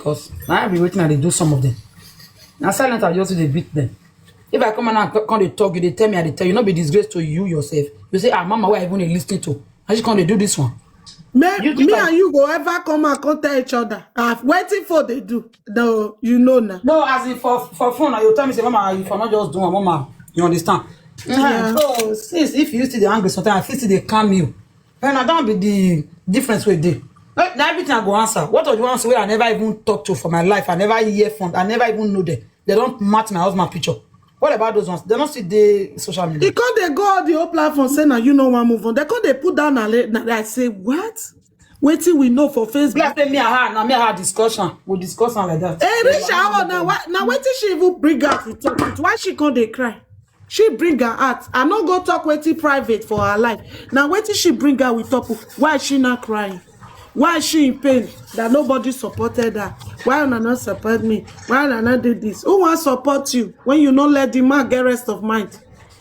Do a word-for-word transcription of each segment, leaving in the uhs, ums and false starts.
Because now I be waiting and they do some of them. Now silent, I just dey beat them. If I come and I come they talk, you they tell me, I they tell you, not be disgrace to you yourself. You say, ah, mama, why I even dey listen to? I just come they do this one. Me, me and you go ever come and come tell each other? Ah, wetin for they do? No, you know now. No, as in for for fun, you tell me say, mama, if I not just do one, mama, you understand? Yeah. So since if you still dey angry, sometimes I feel still dey calm you. And I don't be the difference with dey. Not everything I go answer. What of you answer where I never even talk to for my life? I never hear from. I never even know them. They don't match my husband picture. What about those ones? They don't see the social media. Because they go all the whole platform say now you know one move on. They come they put down and let, and I say what? Wetin we know for Facebook. Like say me and her, now me and her discussion. We discuss am like that. Hey, reach out now. Why now? Wetin she even bring out to talk with? Why she come they cry? She bring her out. I no go talk wetin private for her life. Now wetin she bring out with talk. Why she not crying? Why she in pain that nobody supported her? Why una not support me? Why una not did this? Who want support you when you no let the man get rest of mind?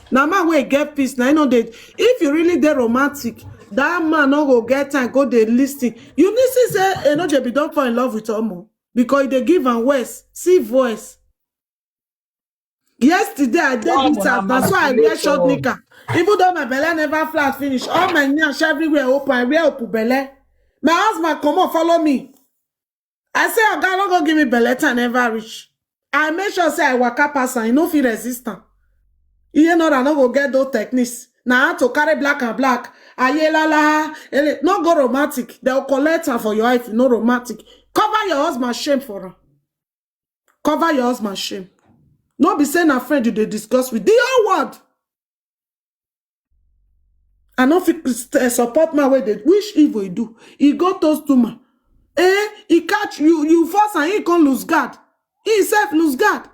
Now man wey get peace. Now you know that if you really dey romantic, that man no go get time go dey listen. You need see say Enojebi don fall in love with Omo because they give am worse, see voice. Yesterday I dey beat am. That's why I wear short knicker. Even though my belle never flat finish, all my nyash everywhere open. I wear open belle. My husband come up follow me. I say, oga no go give me belle time never reach. I make sure say I waka pass am. You no fit resist am. Iye no, I no go get those techniques. Now I to carry black and black. Aye la la. No go romantic. They'll collect her for your life. No romantic. Cover your husband shame for her. Cover your husband shame. No be say na friend you dey discuss with the whole world. I no fit st- eh, support man wey dey wish evil he do. He go toast to man. Eh, he catch you, you force and he come lose guard. He himself lose guard.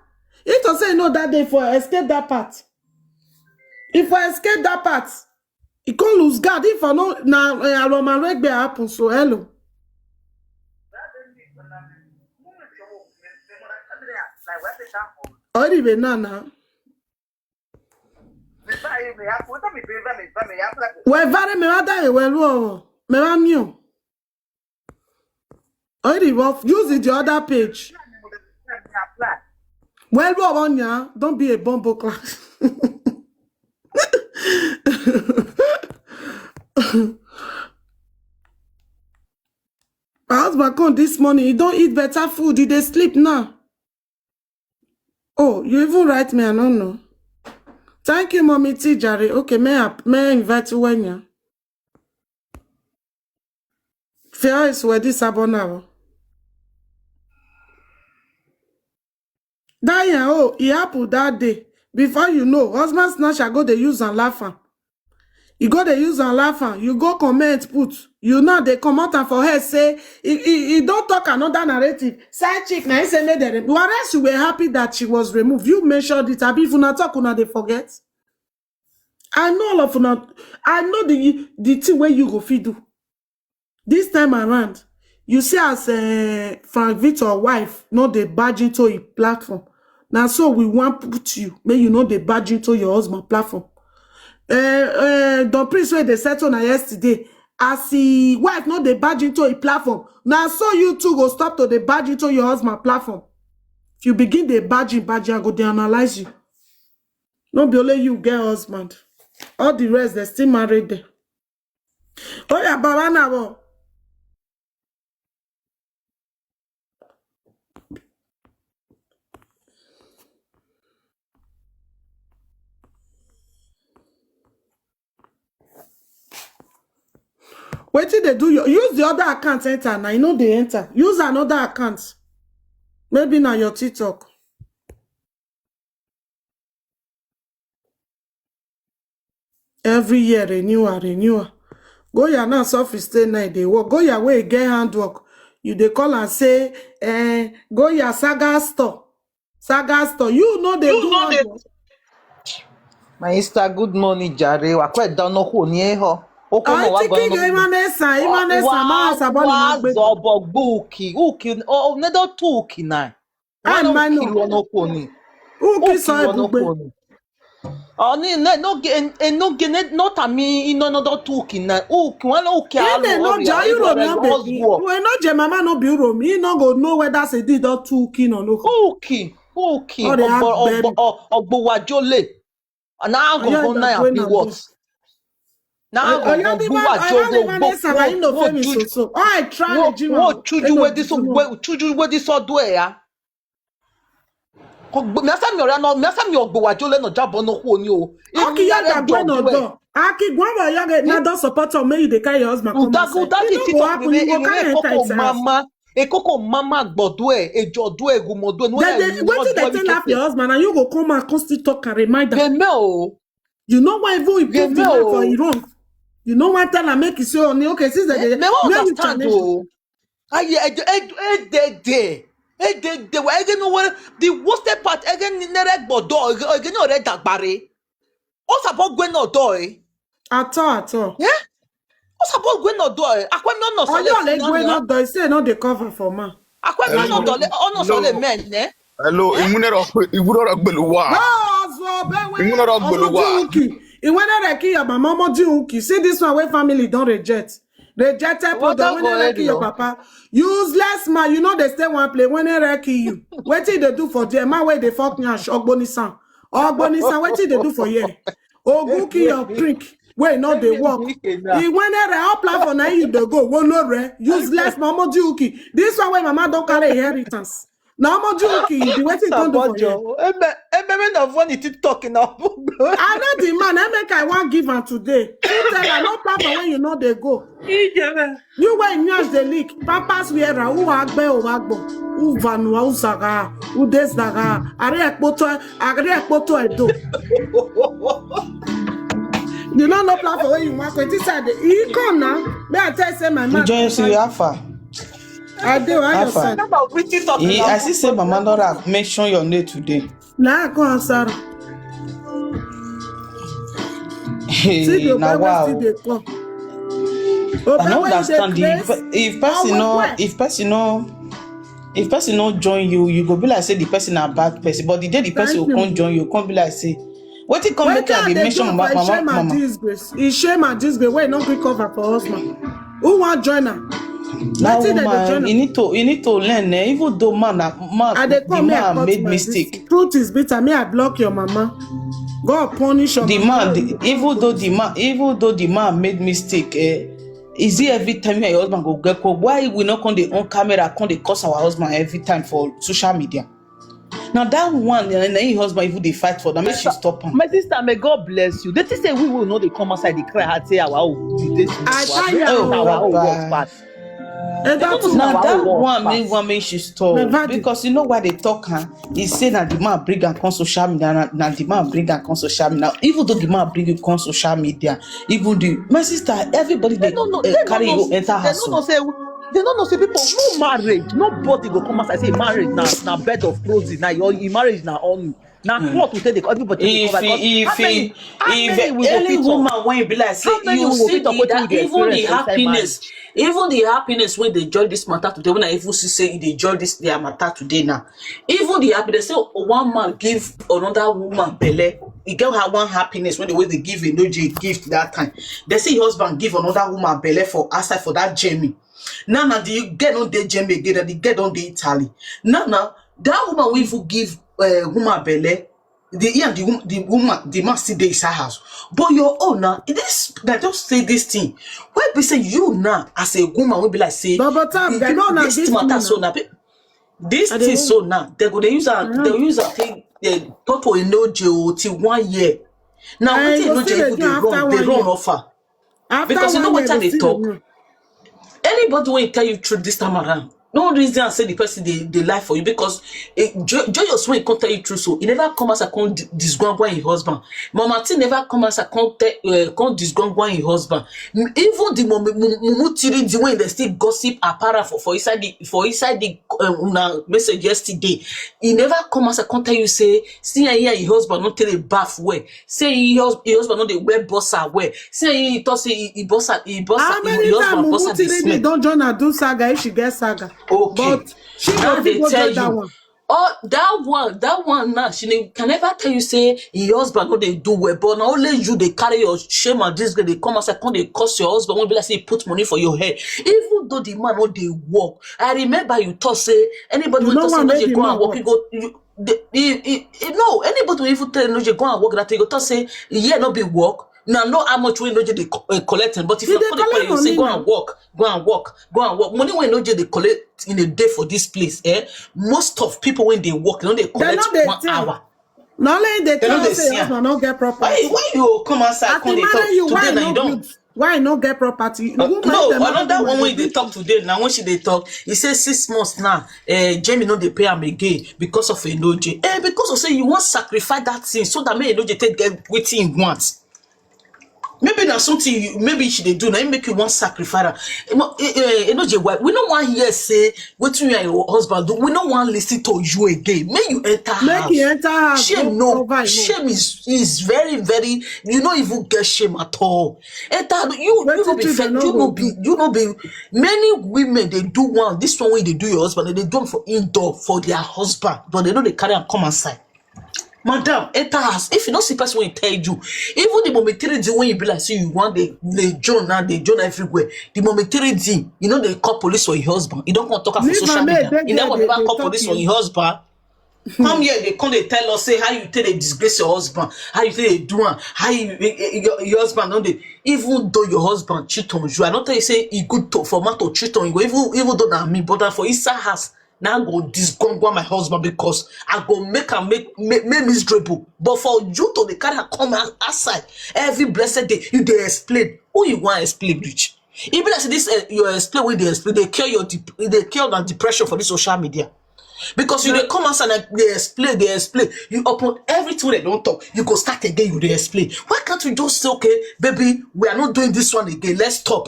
If to say no that day for escape that part. If I escape that part, he come lose guard. If I no na uh, Roman Regbe happen. So hello. Oribe na na. Wevare me wada e welu o. Me wa mi o. Oribe, use it the other page. Welu o nya. Don't be a bombo class. My husband come this morning. He don't eat better food. He dey sleep now. Oh, you even write me, I don't know. Thank you, mommy T Jare. Okay, may I may I invite you when you Fear is where this abon now. That year, oh, it happened that day. Before you know, husband snatcher go dey use and laugh am. You go dey use and laugh am. You go comment put. You now dey comot am for her say he he he don talk another narrative. Side chick na him say make dem remove. Whereas you were happy that she was removed. You mentioned it. Abi if una talk una dey forget. I know all of una. I know the the thing wey you go fit do. This time around, you see as uh, Frank Victor wife no dey barge into a platform. Now so we want put you, may you know they barge into your husband platform. Uh, uh, Don Prince wey dey settle na yesterday. As he wife no dey barge into a platform. Now so you two go stop to dey barge into your husband platform. If you begin dey barge, barge, I go dey analyze you. No be only you get husband. All the rest they still married there. Oh yeah, Baba now. Wetin dey do your use the other account enter na you no dey enter use another account maybe na your tiktok. Every year renewal renewal. Goya now suffer stay night dey work. Goya wey get handwork, you dey call am say eh, Goya saga store, saga store. You no dey do handwork. My sister, good morning, jare. Wakwe dano ho ni eho. Oko mo wa gono. Imanesa, imanesa, ma sabani magbe. Zobo gbuki, uki, o nedo tuki na. Ah, mano. Uki wono koni. Uki so ebugbe. Oni ne no ge e no ge ne no tami ino no don talk na. Uki wan no uki If they no join Europe, no be Europe. When no join mama no be Europe. He no go know whether say this don too keen or no. Uki, uki. Ogbo ogbo ogbowajole. Na go go na be what? Na go go buwa jogo go. So I try. Wo chuju we this we chuju we this odwe ya. Ko gbe mi asa mi ora no mi asa mi ogbo wa jole no jabo no ku oni o. Aki ya da gbe no do. Aki gwa wa ya na don support am make you dey carry your husband come. Udagu udagu ti to happen. You go carry enter his house. Mama, e koko mama gbodo e, e jodo e gumodo e. No ya. Wetin dey take laugh your husband and you go come and come still talk and remind am. Dem o. You know why even improve the man for Iran. You know why tell am make you say oni okay since they dey. Me wan understand o. Aye, e dey there. E dey there. Wa ege no were the worst part ege nere gbodo ege no re dagbare. O sabo gwe no do e. At all, at all. Yeah? O sabo gwe no do e. Akwe no no sale. Only ole gwe no do e. Say no dey cover for man. Akwe no no do le. O no sale men ne. Hello, imunero imunero gbeluwa. Imunero gbeluwa. Imunero ki ya mama mo di uki. See this one wey family don reject. Rejected product wey never kill your papa. Useless man, you know they stay one place. When they kill you, wetin they do for there? Man wey dey fuck nyash, ogboni san. Ogboni san, wetin they do for here? Ogun kill your prick. Wey no dey work. He when they all plan for now you dey go. Wo no re. Useless mama di uki. This one wey mama don carry inheritance. Na omo juki you be wetin come do for you. Ebe ebe when of when it talk na. I know the man. I make I wan give am today. He tell I no plan for when you know they go. You wey nyash dey leak pampers wearer who wa gbe o wa gbo who vanua who zaga who dey zaga are ekpoto are ekpoto edo. You no no plan for when you wan go this side. He come now. May I tell you say my man. Rejoice you how far. I do. I understand. I see say mama don have mention your name today. Na I go answer. Hey, na wow. I no understand if if person no if person no if person no join you, you go be like say the person na bad person. But the day the person go come join you, come be like say wetin come make I dey mention mama mama. He shame and disgrace. He shame and disgrace wey no gree cover for husband. Who wan join am? That woman, you need to you need to learn. Eh? Even though man, man, I dey come, the man made mistake. Truth is bitter. Me, I block your mama. God punish your the mama. Man, the, even though the man, even though the man made mistake, eh, is it every time you and your husband go get call? Why we not come the on camera, come they curse our husband every time for social media? Now that one, eh, na him husband even dey fight for. That make she stop am. My sister, may God bless you. They think say we will know they come outside, they cry hard, say our own. They say I tell you, our own was bad. Now that one make one make she stop because you know why they talk, huh? He say na the man bring am come social media, na, na the man bring am come social media. Now, even though the man bring you come social media, even the my sister, everybody they, no, no, uh, carry you enter house. They no know say people who married, nobody go come outside say marriage na na bed of roses. Na your marriage na only na cloth we take dey everybody take dey cover. If if if any woman wey be like say you see the that even the happiness, even the happiness wey dey join this matter today, when I even see say e dey join this their matter today now, even the happiness say one man give another woman belle, e get her one happiness when the way they give a no gift that time. They see husband give another woman belle for outside for that journey. Now now the girl don dey Germany again, and the girl don dey Italy. Now now that woman wey even give uh, woman belle, the yeah, the, the woman, the man still dey inside house. But your own now, this I just say this thing. Why be say you now as a woman will be like say this matter so now. This thing so now they go dey use am they use am take dey go to enoje o till one year. Now wetin enoje even dey run dey run offer. Because you know wetin I dey talk. Anybody wey tell you truth this time around, no reason and say the person dey dey lie for you because eh, jo- joyous wey come tell you truth so e never come as I come di- disgwangwa him husband. Mama T never come as I come tell uh, come disgwangwa him husband. M- even the mum- mum- mumu tiri the way they still gossip apara for for inside the for inside the um, una message yesterday. E never come as I come tell you say see how him husband no take dey baff well. Say him hus- him husband no dey wear boxer well. Say him talk say he, he boxer he boxer How him many him times husband Mumu boxer dey Tiri smell. Don join her do saga if she get saga? Okay. But she go Now fit they go tell do that you. One. Oh, that one, that one now, she dey- can never tell you say your husband no dey do well, but na only you dey carry your shame and disgrace dey come outside, come dey curse your husband wey be like say he put money for your head. Even though the man no dey work, I remember you talk say anybody You wey no talk say wan no make dey the go man and work, work. you go, you, the, he, he, he, no, anybody wey even tell no dey go and work that thing, you go talk say, yeah, no be work. Now know how much wey no dey co- uh, collect am, but if You you dey come dey collect call you say money go now. and work, go and work, go and work, money wey no dey collect in a day for this place, eh? Most of people when they work, you know they They collect no dey one tell. hour. Na only they They no tell dey say see am. husband no get Why, property. Why you come outside As come the dey talk marry you, today why that you no don't? good? Why no get property? Uh, Woman, no, the man another woman one dey when they do. Talk today now when she dey talk, he say six months now. Uh, Jamie no dey pay am again because of Enoje. Eh, because of say you want sacrifice that thing so that me Enoje take get wetin he want. Maybe na something you, maybe she dey do na him make you wan sacrifice am. Emo- eh, eh, Enoje wife, we no wan hear say wetin you and your husband do. We no wan listen to you again. Make you enter Make house. you enter house, Shame go no, cover him up. Shame is is very very. You no even get shame at all. Enter you you no Wetin be children fair. no You go no be do? You no be. Many women dey do one. This one wey dey do your husband, they dey do am for indoor for their husband, but they no dey carry am come outside. Madam, enter house. If you no see person wey tell you, even the momentarily when you be like say you want the the John now, the John everywhere. The momentarily you know they call police for your husband. You don't come talk am for Leave social am, make media. they You there, never they, never they call talk police for you. Your husband. Come here, they come they tell us say how you take dey disgrace your husband, how you take dey do am, how you eh, eh, your, your husband don't dey. Even though your husband cheat on you, I don't tell you say he good to for man to cheat on you. Even even though na me, but na for inside house now go disgongwa my husband because I go make am make make, make miserable. But for you to dey carry am come out- outside every blessed day, you dey explain. Who you wan explain reach? E be like say this uh, your explain wey dey explain dey cure your dep- dey cure na depression for this social media. Because you dey come outside and dey explain, dey explain. You open everything wey dem don talk. You go start again, you dey explain. Why can't you just say, okay, baby, we are not doing this one again. Let's stop.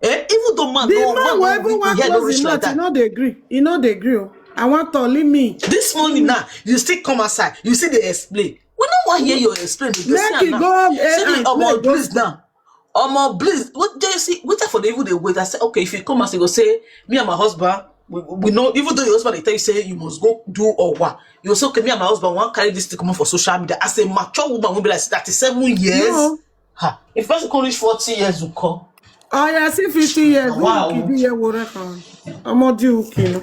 Eh? Even though man The no man man will no even we wan head no close reach him like mouth. He that. No dey gree. He no dey gree. Oh. I want to leave me. This morning now, you still come outside. You still dey explain. We no wan hear your explain. You go see Make am you now. go See A I the omo play please those. Now. Omo please. What do you see? What for the even dey wait? I say okay. If you come and say go say me and my husband. We, we know even though your husband dey tell you say you must go do or what, you say okay. Me and my husband wan carry this thing comot for social media as a mature woman wey be like thirty-seven years. No. Ha. If person come reach forty years, you call. Oh yeah, see fifty years. Wow. Uki di ye wore kan. Omo di uki no.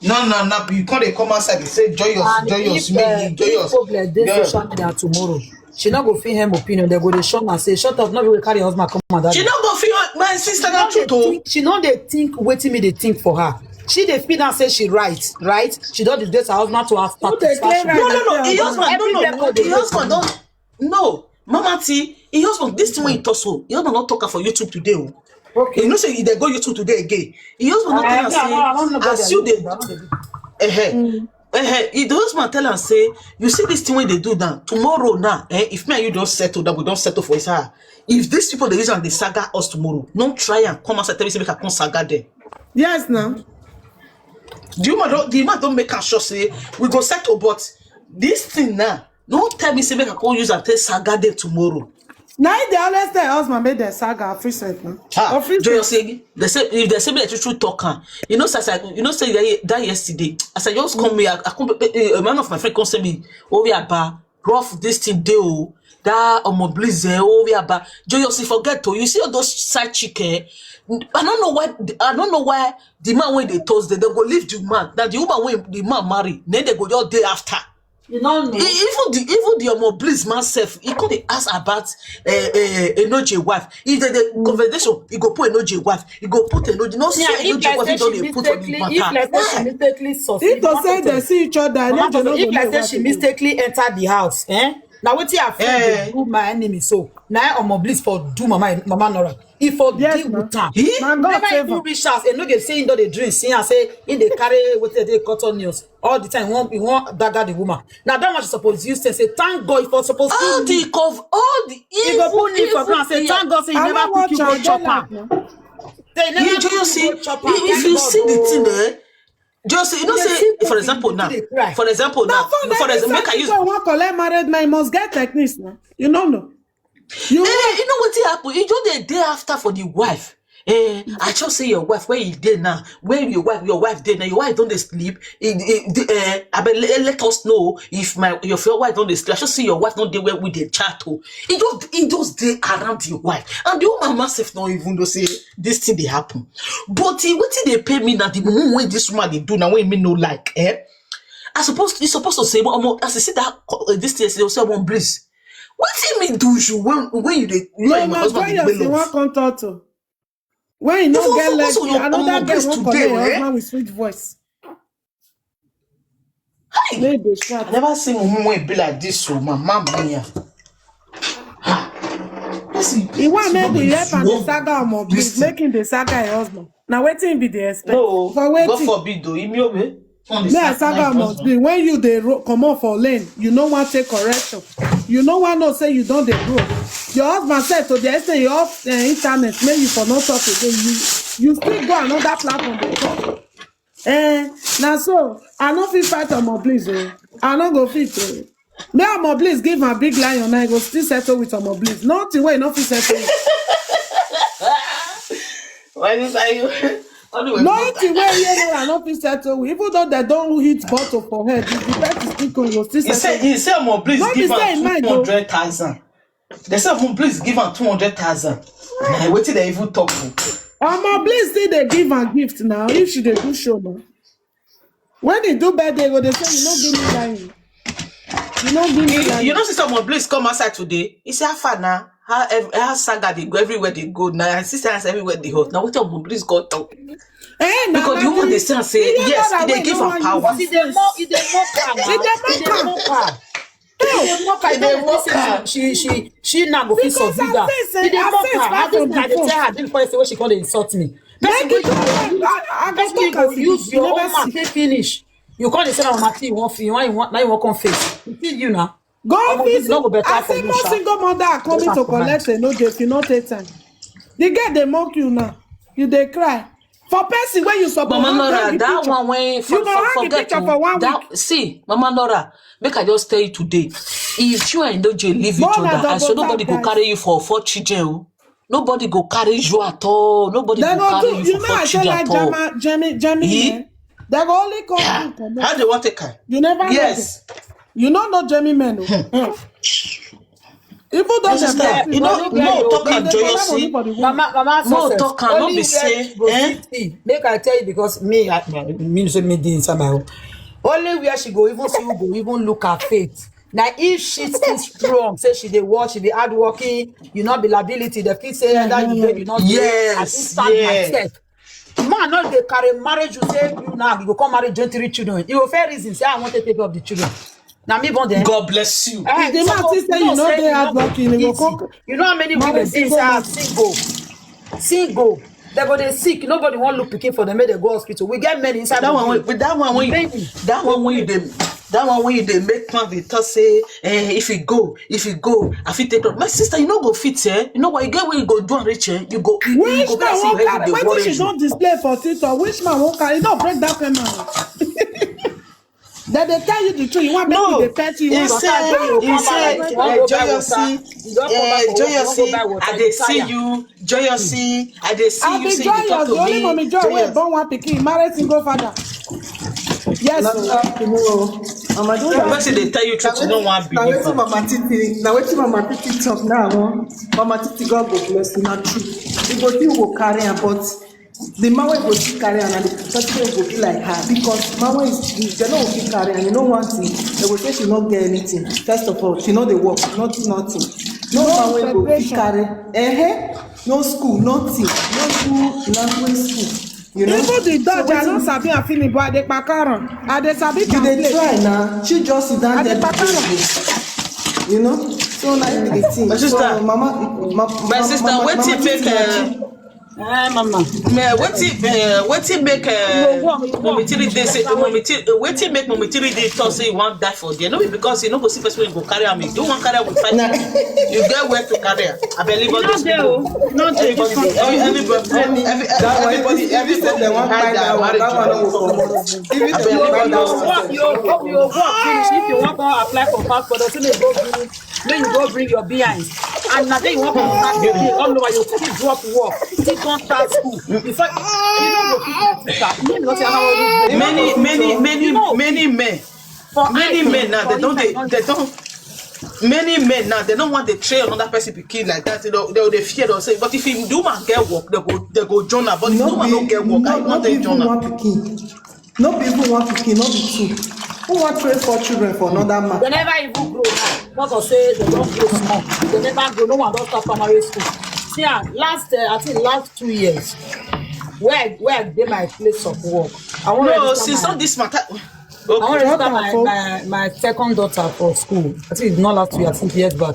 No, no, no. You come dey come outside. They say joyous, And joyous, if uh, make you if joyous. Forbes dey Joyous. Social media tomorrow, she no go fit him opinion. They go dey shun and say, "Shut up! No be we carry your husband come and that." She no go feel my sister. Not true though. She no dey think wetin me dey think for her. She dey feel now say she right, right. She don disgrace her husband to her Who dey claim satisfaction. right No, to no, no. say Your husband? Husband, no, Every no. record dey Your husband don. No, Mama T. Your husband. This thing wey he talk so, your husband don talk am for YouTube today. Oh. Okay. You know say if they go YouTube today again, your husband don tell am say as you dey. Eh, eh, eh, the husband tell am say, you see this thing wey they do now. Tomorrow now, eh, if me and you don't settle, that we don't settle for his heart. If these people they use and they saga us tomorrow, no try and come outside tell me say make I come saga them. Yes, now. The woman don't, the man don't make am sure say we go settle, but this thing now, no tell me say make I come use and tell saga them tomorrow. Now they always tell husband make them saga office no. Ah, Office. Joyous say they say if they say me the truth talk am. You know, say I, you know say that, that yesterday as I just come here, I come eh, eh, a man of my friend come say me, oh yeah, ba rough this thing dey oh. That omo bliss eh, oh yeah, ba Joyous, you forget to you see all those side chick eh. I don't know why I don't know why the man wey dey toast them, they go leave the man. Now the woman wey the man marry, then they go just day after. You no know. E- even the even the omo bliss man sef, he come dey ask about uh, uh, Enoje wife. If the, the conversation, he go put Enoje wife, he go put Enoje. No say Yeah, if Enoje like wife, say he she don dey put on the mistakenly, if matter. Like say she Why? Mistakenly succeed. If to say they see each other, I Mama no Tosin, go if like know say what she to do. Mistakenly enter the house, eh? Now wetin her friend Eh. dey do my enemy so. Now omo bliss for do mama mama Nora. If for Yes, deal ma. With am. He? Na God Never save even am. Reach house. E no dey say he don dey drink. See am say he dey carry wetin dey cut onions all the time. He wan he wan dagger the woman. Now that one she suppose use sense say thank God for suppose All kill me. The cov all the He go evil put knee for evil ground say thing. Thank God say you I never no cook watch you go am. Dey chop like am. Now. Say you never You cook just see you go chop am. if Thank you God see the thing oh. Eh, just you know You dey say see for person, example you now, dey cry. For example No, now, for for like example, this, make I I use go one collect married man, you must get techniques now. You no know. You Eh, you know what happen? You just dey day after for the wife. Eh, I just say your wife, where you dey now? Where your wife, your wife dey now? Your wife don dey sleep. Eh, eh, the, eh, I bet let, let us know if my your, your wife don dey sleep. I just say your wife don dey where we dey chat. Oh, he just he just dey around your wife, and the woman herself no even know say this thing dey happen. But he wetin dey pay me na the mumu wey this woman dey do na wey me no like. Eh, I suppose you suppose to say omo as I see that uh, this thing say omo please. Wetin me do you when when you dey you No, and my na husband dey joyous make you wan love? come talk to. When you If no you get focus leg, on your on another your girl place wan today, collect your eh? Husband with sweet voice. Hey, Make dey I shout. Never see mumu wey be like this o, mama mia. Ha. Person He wan person make don we dey help am dey drop saga omo this please, thing. Make him dey saga him husband. Na wetin be the expect? No, For God wetin? Forbid o, imi obe. Come dey Me I sack my saga must husband. Be when you dey ro- comot for lane, you no wan take correction. You no wan know say you don dey grow. Your husband said to the extent you off uh, internet, make you for no talk again. You you still go another platform dey talk. Eh, na so I no fit fight omo please o. I no go fit o. Me omo please give am big lion na I go still settle with omo please. Nothing wey you no fit settle with. Why this are you? All the way. Nothing wey here no I no fit settle with. Even though they don hit bottle for head, if the person still come, you go still He said settle. he said more please No be give say am in mind two o. Hundred thousand. They said more please give am two hundred thousand. Na wetin they even talk o. Omo please still dey give am gift now. If she dey do show now, when he do birthday, go dey say you no give me lion. You no give me You, you lion. know see some Bliss come outside today. He say how far na how ev- how saga dey go everywhere they go na I see say as everywhere they hot na wetin omo Bliss come talk. Eh, na Because the na woman dey the see am say the yes yellow e dey wey give no am wan power. use. She dey mock, e dey mock her E now. dey E dey mock am. mock her. E dey mock her. E E dey don dey mock see her. say she she she now go fit Because subdue I her. say E say dey I mock say her. it's How back this from thing I dey before. tell her this point say wey she come dey insult me. Person Make wey it go. I, I go person wey talk go as it use is. You your never own mouth see. Take finish. You come dey say na una thing you wan feel. Why you want now you wan come face? You feel you now. Go Omo this visit. no go better I for say you no sha. Single mother are coming Better to for mind. Collect a no dey if you no take time. The girl dey mock you now. You dey cry. For person wey you suppose Mama hug Nora, him that picture. One when You for, go for hug him forget picture o. for one week. That see, Mama Nora, make I just tell you today. If you and Doje leave each More na other, I swear double nobody tap, go carry guys. You for four children. Oh. Nobody go carry you at all. Nobody They go go carry do. You You for know four I say children like at all. Jama, Jamie, Jamie Ye? men. They go only come Yeah. do comot. How they want take her? You never hear them. Yes. You no know Jamie men o. Hmm. Even though My dem sister, talk, you know, only where no you talk go, am they collect money joyously. for the woman. Mama, mama No success. Talk am, no Only be where say, she go eh? Fit see. Make I tell you because me, I, I mean, say me dey inside my home. Only where she go even see who go even look her faith. Now if she still strong, say she dey work, she be hardworking, you not be liability. The fit say that you dey, you not dey. I fit Yes, stand yes. Myself. Man no dey carry marriage. You say you now you go come marry join three children. You go fair reason say I want to take care of the children. Now me born them. God bless you. Eh, If the man suppose still say you know no say dey you not hardworking, you go easy. come You know how many marry women dey single inside man. Single, single. They go dey sick. Nobody wan look pikin for them. Make they go hospital. We get men inside That the one, room. With that one, when you, Many. That one when you dey, that one when you dey make man dey talk say, eh, if you go, if you go, I fit take up. My sister, you no go fit, eh? You know why you get where you go do and reach, eh? You go, you, you Which go be man as you wan head carry? dey Wetin worry she you. Don display for TikTok? Which man wan carry? You don break that kind man. Dem dey tell you the truth. You wan make No, you dey pet you. You he wan said, carry he you said, come Wan uh, go buy water. Joyously, You don come uh, back for work. You wan go Joyously, buy water. I You dey dey tire. See you, Joyously, I dey see I you be say you dey talk Joyous, to the only me, mommy Joy wey Joyous. Born one pikin, married single father. Yes, Not o. talk to me o. Mama, don't The laugh. person dey tell you Na truth, you no wetin wan na believe wetin am. Mama Titi na wetin Mama Titi talk now. Oh. Mama Titi, God go bless you. Na true. You go think go carry am, but the man wey go still carry am na the person wey go be like her, because man wey is they no go fit carry am. You know one thing, they go say she no get anything. First of all, she no dey work, nothing, nothing. No man wey go fit carry. Eh, no school, nothing. No do language school. You know. Even the dog, I no sabi am finish, but I dey kpakara. I dey sabi translate. You dey try na. She just sit down there. I dey kpakara. You know. So na im be the thing. My sister, so, mama, ma, my sister, mama, wetin make, uh, eh, mama. Me, wetin, uh, wetin make, uh, Mommy Tiri dey say, Mommy Tiri, wetin make Mommy Tiri dey talk say you wan die for there? No be because you no go see person wey go carry am. You wan carry am with five people. You get where to carry am. I believe all those people. Everybody, every, everybody, every, everybody, everybody, everybody, that one, that one, that one, that one. If you go work, you go work finish. If you wan go apply for passport, say make you go bring, make you go bring your behind. And now then you want to start your day all over, you still drop work, still don't start school. In fact, you don't go fit my sister. You know what I want to do? Many, many, many, many men. For Many I men now, for they don't, inside they, they don't. Many men now, they don't want to train another person pikin like that. You know, they, they fear they'll say, but if you do man get work, they go, they go join her. But if No no man be, don't get work, no, I want no be them even join her. One pikin. No be even one pikin, no be two. Who want train four children for another man? They never even grow now. Because of say they don't grow small. They never grow. No one don't start primary school. See, ah, last, uh, I think last two years, where I, where I did my place of work, I want No, register since my, not this matter. I want Okay. register Daughter my, for my, my second daughter for school. I think it's not last year, I think years back.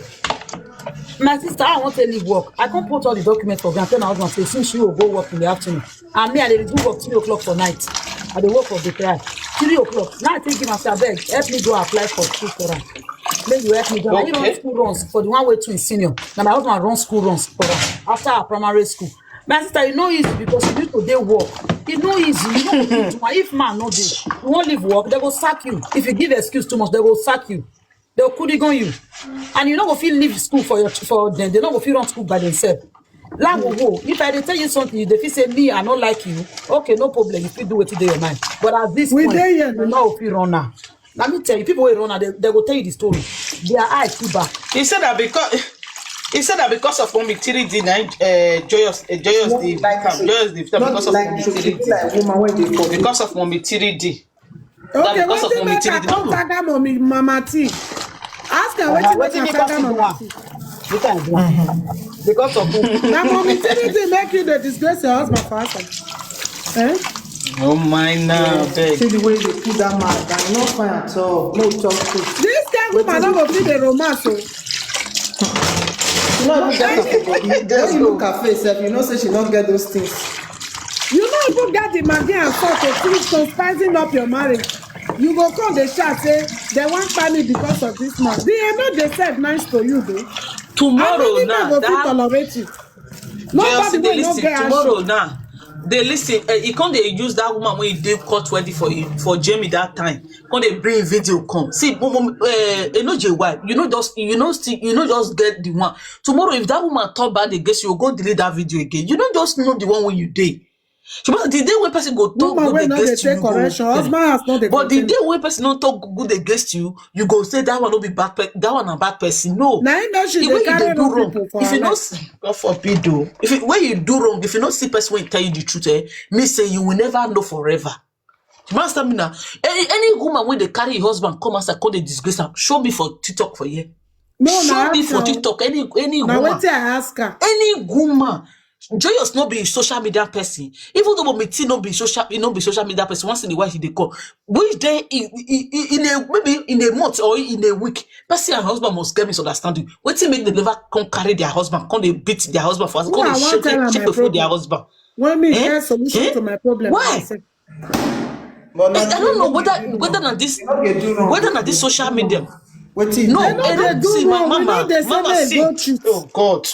My sister, I want to leave work. I can't put all the documents for them. Tell my husband, say, since you will go work in the afternoon, and me, I dey do work three o'clock for night. I dey work for the cry. Three o'clock. Now I think him, I say, "Abeg, help me go apply for school for her. Make you help me go." I run Okay. School runs for the one way to senior. Now my husband run school runs for her after her primary school. My sister, you know easy because you need to dey work. You know easy. You know if man no dey, you won't leave work. They go sack you. If you give excuse too much, they go sack you. They'll could go you. And you know if you leave school for your for them, they know if you run school by themselves. Lagogo, if I dey tell you something, you dey feel say me, I don't like you. Okay, no problem. If you do it today, your mind. But at this We point, dey here you now. know if you run now. Let me tell you, people will run now. They, they go tell you the story. Their eye keep back. He said that because he said that because of Mommy three D, na, uh, joyous, uh, joyous Not the like become you. joyous the become Not because of like Mommy you. You three be D. like woman when they for Because of Mommy three D. That Okay, because what of do Mommy make her three D. come Don't tag that mommy, mama T? Ask her Uh, what you what make did her you tag come that to do? mommy T. You can do am. Because of who? Now, mommy, three D make you dey disgrace your husband for outside. Eh? Oh my now, beg. See the way you put that man down, not fine at all. No talk to. This kind woman no go fit the romance o. You know, you get her for body. When you look her face, sef, you know say she not get those things. You know, even get the Maggi and salt to finish to spicing up your marriage. You go come dey shout say they wan kpai me because of this man. The head no dey serve nice to you though. How Tomorrow many men now, go fit that tolerate it? Just Nobody dey wey no listen. get Tomorrow action. Now, they listen. Uh, he come dey use that woman when he dey court wedding for him for Jamie that time. Come dey bring video come. See, mom, mom, uh, you know J Y. You know just you know still you know just get the one. Tomorrow, if that woman talk bad against you, you go delete that video again. You don't just know the one when you dey. But the day when person go talk Woman good wey no dey against you, take you go correction, tell. Husband has not dey But the continue. Day when person don't talk good against you, you go say that one no be bad. Pe- that one a bad person. No. Na him make she If dey when you carry dey do wrong wrong, people for if her you know, life. s- God forbid, though. If you, when you do wrong, if you no see person when tell you the truth, eh, me say you will never know forever. You understand me now? Any, any woman when they carry your husband come outside, call the disgrace am. Show me for TikTok for here. No, Show na me for action. TikTok. Any any Na woman, wetin I ask her. Any woman. Joyous no be social media person. Even though Mommy T no be social, he no be social media person. Once in a while he dey call. Which day in, in, in a maybe in a month or in a week, person and husband must get misunderstanding. Wetin make dem never come carry their husband, come dey beat their husband for house, Who come I dey wan shake tell her shake my for their problem? Husband. When me Eh? get solution Eh? to my problem Why? myself. I, I don't know whether whether na this They no dey do wrong. whether na this social media. Wetin? No, They no eh, dey do see, my wrong. We mama, no dey say mama, make see. Go cheat. Oh God.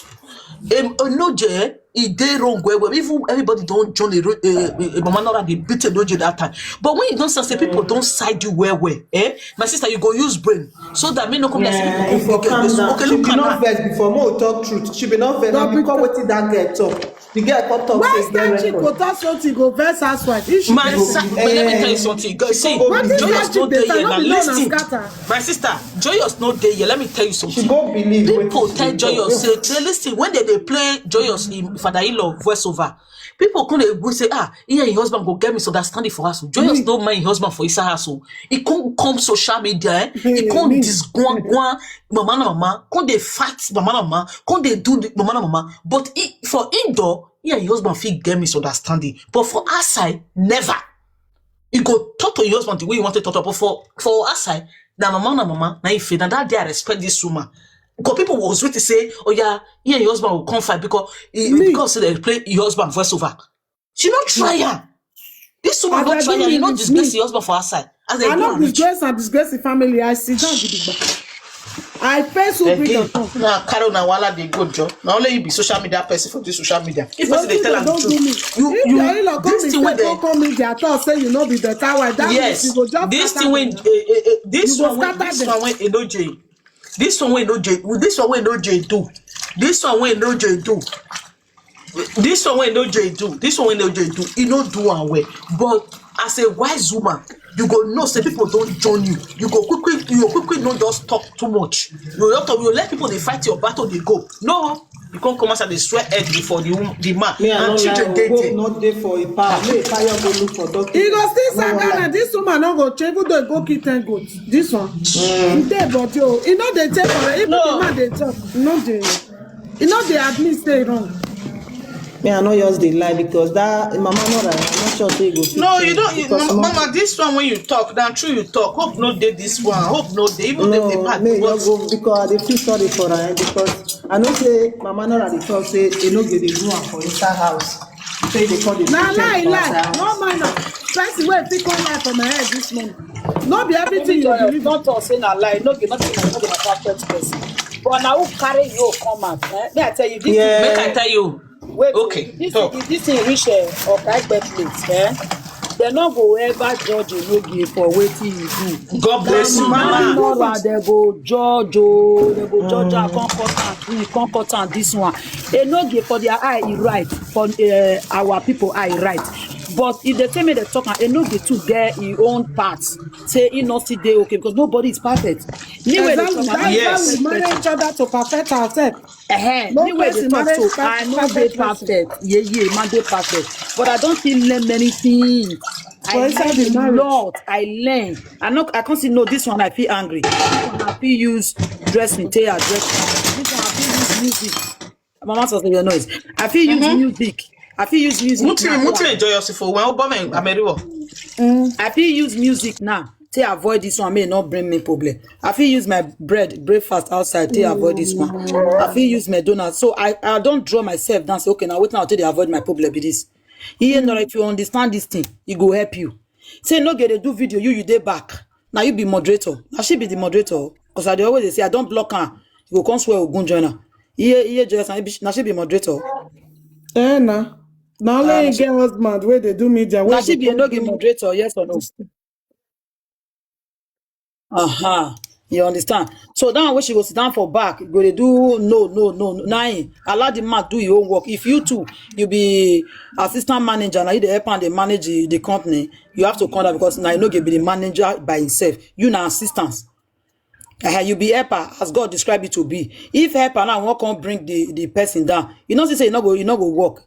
Um, Enoje, e dey wrong well well. Even everybody don't join a, a, a, a mama Nora dey beat Enoje that time. But when you don't say people don't side you well well, eh? My sister, you go use brain so that me no come like say people go get this. Okay, look at her. She be not vex before. Mo talk truth. She be not vex. But because wetin that girl talk, the girl come talk. Why say e get record. Why that chick go talk something go vex housewife? If she My sister, but let me tell you something. Go see, Joyous no dey here now. Listen, my sister, Joyous no dey here. Let me tell you something. She go believe. People tell Joyous say, they listen when they dey play Joyous in father-in-law voiceover. People come dey go say, ah, he and his husband go get misunderstanding for house. Joyous no mind his husband for inside house. He come come social media, eh? He come disgwangwan mama na mama, come dey fight mama na mama, come dey do the mama na mama. But he, for indoor, he and his husband fit get misunderstanding. But for outside, never. He go talk to your husband the way you want to talk to, but for for outside, na mama na mama, na if na that day I respect this woman. Because people was waiting say, oh yeah, he and your husband will come fight because he, because say they play your husband voiceover. She not try am. This woman not try am. You not disgrace your husband for outside. As they I do not am reach. Disgrace and disgrace the family. I sit down gidigba. I face who bring Again, your tongue. Now Carol na wala dey go, Joe. Now only you be social media person for this social media. If person dey tell am the truth, you you this thing wey dey come media talk say you no be better wife. That means you go just this thing wey eh, eh, eh, this one wey this one wey Enoje, this one wey Enoje, this one wey Enoje do. This one wey Enoje do, this one wey Enoje do, this one wey Enoje do, e no do am well. But as a wise woman, you go know say people don join you. You go quickly, you go quickly no just talk too much. You go just talk, you go let people dey fight your battle dey go. No, you come come outside dey swear head before the woman, the man, Me, I and no children lie. dey Hope there. Not dey for a power. Make fire go look for doctor. E go still No, no, sagana. like- This woman no go change, even though e go kill ten goats. This one, e dey body o. E no dey take for if the No. man dey talk. E no dey, e no dey admit say e wrong. Me, I no just dey lie because that mama no right. I'm not sure say e go fit No, change you don't. You, because mama, no- mama, this one when you talk, na true you talk. Hope no dey this one. Hope no dey. Even if they No, pack, me but just go because I dey feel sorry for her, eh, because I know say mama Nora dey talk say e no go dey do am for inside house. Say they call the Na children lie, for lie. inside No house. man, person wey fit come lie for my head this morning. No be everything you Joy, believe. don't talk say na lie. No, you not be not be perfect person. But now who carry you come out? Eh? May I tell you this? Yeah. Make I tell you. Wait, Okay, this talk. Thing, this thing reach uh, Okaigbe plate. Eh? They no go ever judge Enoge for wetin you do. God bless you, Mama mama. Nora, they go judge oh, they go judge her, come cut am, do, come cut am this one. Enoge for their eye, he right. For uh, our people eye, right. But if they tell me they talk, am, Enoge too get his own part. Say he not still dey okay because nobody is perfect. Me wey dey Exactly. talk, am, That is Yes. why we marry each other to perfect ourselves. Eh, No me wey dey person talk marriage so, perfect, I no dey perfect person. Perfect. Yeah, yeah, man dey perfect. But I don't think learn many things. For I inside learn the a marriage. Lot. I learn. I no. I can't see no. This one I feel angry. This one I feel use dressing. Take address. This one I feel use music. Mama, stop your noise. I feel use music. I feel use music. Muti, Now, muti enjoy yourself for when Obama America. I fit use music now take avoid this one, may e not bring me problem. I fit use my bread breakfast outside take avoid this one. I fit use my donut. So I, I don't draw myself down. Say, okay, now wait now till they avoid my problem. Be this. Here, now if you understand this thing, it go help you. Say no get to do video. You you dey back. Now you be moderator. Now she be the moderator. Cause I dey always dey say I don't block her. You go come swear Ogun join her. Here, here, just now she be moderator. Eh, na. Na only Ah, him get husband wey dey do media. Wey Now she dey be no come get do moderator, yes or no? Uh-huh. You understand? So that one wey she go sit down for back, go dey do no, no, no, no. Now allow the man do your own work. If you too, you be assistant manager, now you dey help and dey manage the, the company. You have to come down because now you no get be the manager by himself. You na assistance. Uh, you be helper as God describe you to be. If helper now won't come bring the, the person down, you know say you no go you no go work.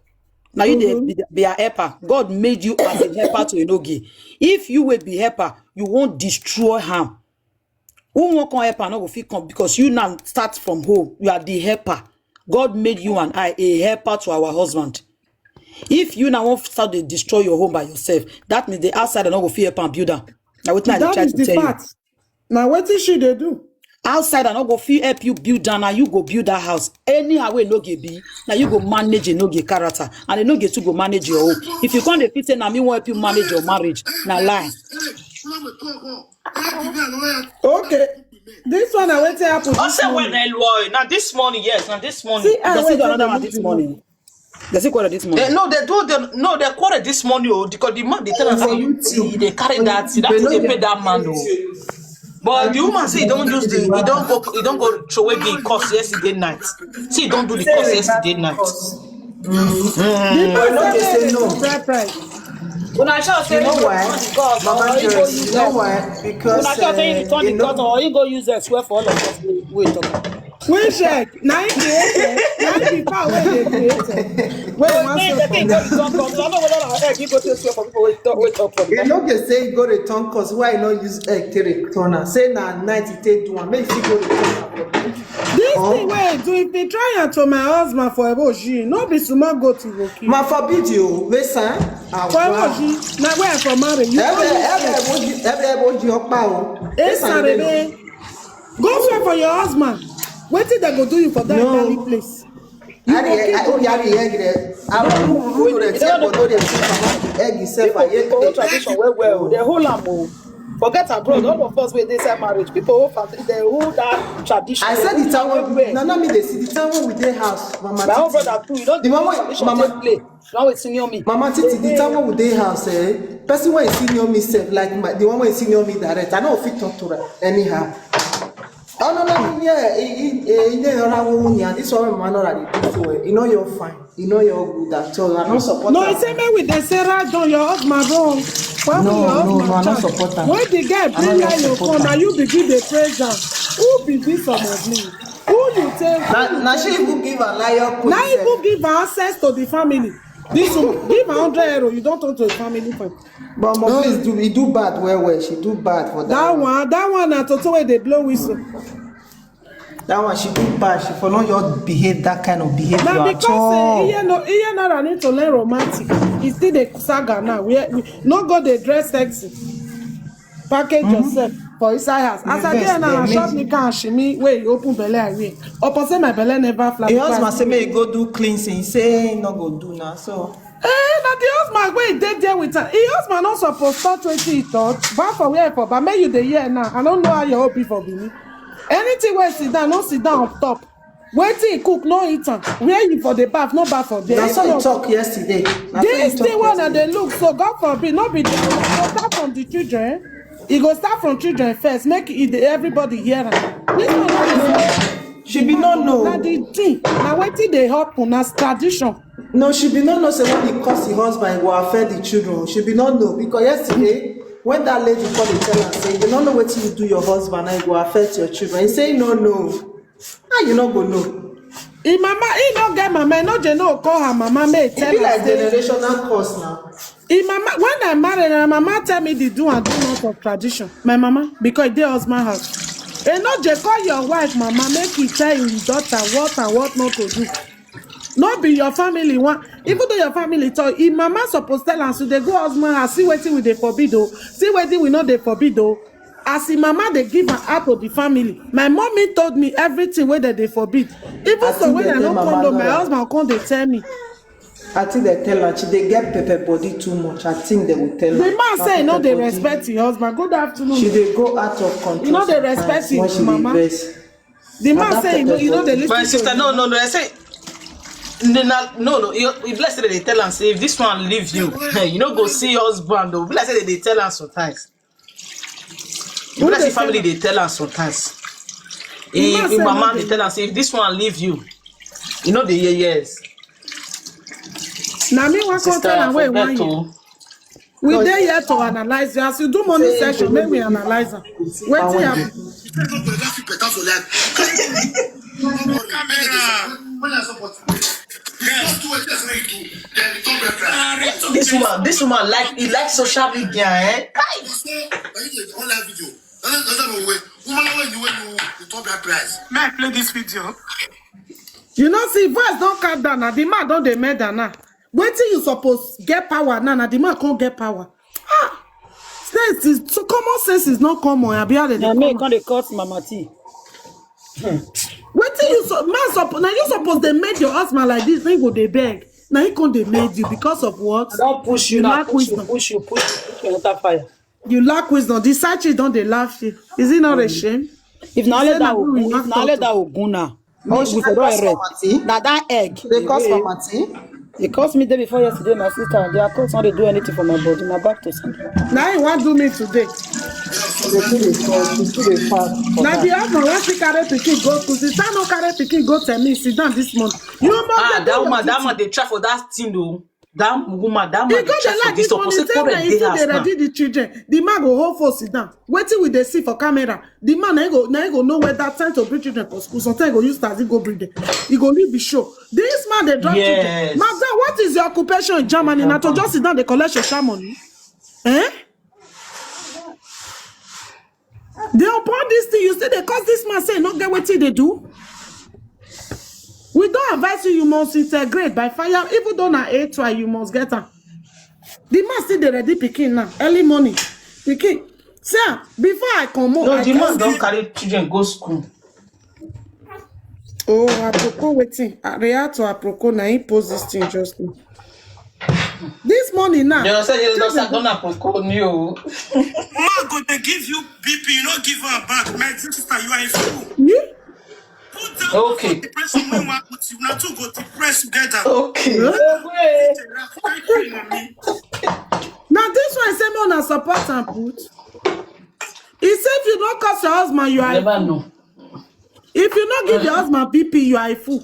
Now you dey be, be a helper. God made you as a helper to Enoge. If you will be helper, you won't destroy him. Who won't come helper no go fit come because you now start from home. You are the helper. God made you and I a helper to our husband. If you now want start to destroy your home by yourself, that means the outside are not go fit help and build am. Now wetin I dey That try is to the tell you. Fact. Now wetin she dey do? Outside are not go fit help you build down. Now you go build that house. Anyhow wey no get be, now you go manage Enoge character, and Enoge too go manage your own. If you come dey fit say na me wan help you manage your marriage, na lie. Okay. This one na wetin happen I this say when morning. I lie. Now this morning, yes, now this morning. See, I They wait still do till another they one leave this the morning. They still quarrel this morning. Eh, no, they do the no, they quarrel this morning oh, because the man they tell us For say YouTube. he they carry that, that They thing know they they pay that man oh. But the woman say he don't use the he don't go he don't go throw away the course yesterday night. See, he don't do the course yesterday night. The But no, they person say dey no. surprise price. Una sure say You know you go why? turn the course Mama or you go Joyce, use you know them? Why? Because Una sure say uh, you turn you the know, course or you go use them swear for all of us? Wait, wait, okay. Which check? Na him create am. Na him be power wey dey create am. Wey you wan Make swear the thing for? Go return course. I don't know whether na egg you go take swear for people. Wait, talk, wait, talk for you them. Know they say you go to turn cause why you not use egg to return am? Say na night you take do am. Make you go to turn am. This thing wey he do, if he try am to my husband for Eboshi, no be small goat he go kill. Ma forbid you, listen. For Eboshi, na where I for marry you. Every Only every egg. Eboshi, every Eboshi ọpa o. Esarebe. Go swear for your husband. Wetin dem go do you for that No. elderly place? Ari egg, oh, yari egg there. I don't know who you dey tell, but no dey tell about the egg itself. I People, people hear tradition well well. They hold am o. Forget abroad. All of us wey dey inside marriage, people hold fam- they hold that tradition. I said the time when Well. na na me dey see the time when we dey house, Mama My own Titi. Brother too. You know The one wey tradition Mama take play. Now we senior me. Mama Titi, the time when we dey house, eh, person wey senior me sef, like my, the one wey senior me direct, I no fit talk to her anyhow. Oh no, no, yeah, he, he, he, he, this one man no dey do so well. You know you're fine. You know you're good at all. I don't support No, am. he say make we dey say right down your husband wrong. Why would No, your no, no, I husband don't chant? Support am. When the guy I bring don't lion support come, now am. You begin dey praise am. Who be this some of me? Who you take? Na na she even give am lion queen Now sef. Even give her access to the family. This one, give her hundred euro. You don't turn to a family friend. But omo, please do, e do bad well well. She do bad for that. That One. One, that one na toto wey dey blow whistle. That one she do bad. She for not just behave that kind of behavior Na at because say all. Iye no Iye no need to learn romantic. He still dey saga now. We, we no go dey dress sexy. Package yourself for inside house. As I Yes, dey now, I they shop make me can shimi wey you open belle I wear. Upon say my belle never flat. Your Because husband say make you go do cleansing. He say he no go do now. So Eh, na the husband wey dey there with her. His husband no suppose touch wetin he touch. Back for where for, but make you dey here now. I don't know how your own be for Benin. Anything wey sit down, no sit down on top. Wetin he cook, no eat am. Where you for the bath, no bath for there. na If so he not, talk yesterday. Na so he this talk thing one that yesterday. They look so, God forbid, no be the one. Go start from the children. E go start from children first. Make e dey everybody hear am. This one no be small. She be no Na know. The thing, na wetin dey happen, na tradition. No, she be no know say when he curse his husband, it go affect the children. She be no know because yesterday when that lady called and tell her say you don't know what you do your husband, and it go affect your children. He say no no. How you no go know? Im mama, he no get mama, no je no call her mama, may It tell be her like say. Generational curse now. Im mama, when I married, my mama tell me the do and do not of tradition. My mama, because they husband house. And not je call your wife, mama, make you tell your daughter what and what not to do. No be your family one. Even though your family tell, if mama suppose tell am, so they go husband house, see wetin we dey forbid o, see wetin we no dey forbid o. As im mama dey give am out to the family, my mommy told me everything wey dem dey forbid. Even I so, think when they I tell no come Mama know, my Nora. Husband come dey tell me. I think they tell her she dey get pepper body too much. I think they will tell The her. Man That say e no dey pepper body. Respect im husband. Good afternoon. She dey go out of control. You no dey Sometimes respect when im she dey mama. Vex. The Na man that say you no, pepper you no dey body. listen My to sister, him. No, no, no. I say, no, no, no. You, if let's say they tell am say if this one leave you, you no go see your husband though. Be like say they dey tell am sometimes. Be Who like say dey tell family am? Dey tell am sometimes. The man If say im no mama dey dey. Tell am say if this one leave you, you no dey hear yes. Na me wan come Sister, tell I am wey e forget wan hear. To. We No, dey here to analyze you. As you do morning Say session, you make no we dey analyze am. It's Wetin power. Happen? Camera. When I support, just do what you do. Then the top red flag. This woman, this woman like he like social media, eh? Say, when you dey online video, that's that's not way. Woman, when you when you you top that price. May I play this video? You know, see, voice don calm down now. The man don dey murder now. Wetin you suppose get power now? Now the man can't get power. Ah, sense is so common sense is not common. Abi how they Na dey me come? Come dey cut Mama T. Wetin you so man suppose now? You suppose dey make your husband like this. Then go dey beg. Now he come dey make you because of what? Don't push you You now. lack Push you, wisdom. Push you, push you, push you enter fire. You lack wisdom. The side chick don dey laugh you. Is it not a shame? If na Say only na that who we Ogun, if knock na only out that to. Ogun na, Oh, we she we dey for don curse for erect. Martin. Na that egg. She dey curse for Hey, Martin. they curse me day before yesterday, my sister. They are curse, how they do anything for my body. My back to sender. Now he wan do me today. They do the curse. She do the fast for Now the that. husband wan still carry pikin go school. Sister no carry pikin go tell me sit down this month. You must Ah, dey do that your woman, that duty. Man dey try for that thing though. That woman, that He man dey go try dey for like this this money. suppose say Say parent na he dey still dey house now. Ready the children. The man go hold phone sit down. Wetin we dey see for camera? The man na he go na he go know whether time to bring children for school. Sometimes he go use taxi go bring them. He go leave the show. This man dey drop children. Yes. Madam, what is your occupation in Germany? Na to just sit down dey collect social money. Eh? They upon this thing, you say they cause this man say no get wetin they do. We don't advise you, you must integrate by fire, even though na A two, you must get am. The man still dey ready pikin now, early morning. Pikin, sir, before I come out, No, I the man just don carry children go school. Oh, apropos wetin? Ah, react to apropos, na him post this thing just now. This morning now. You know say you Just don dey go. Don apropos ni o. Man go dey give you B P, you no give am back. My sister, you are a fool. Me? Put down Okay. Depression when one put you, now two go depress together. Okay. Huh? Thank you, mommy. Now this one say me una support and put. He say if you don't curse your husband, you You are never know. If you no give your husband B P, you are a fool.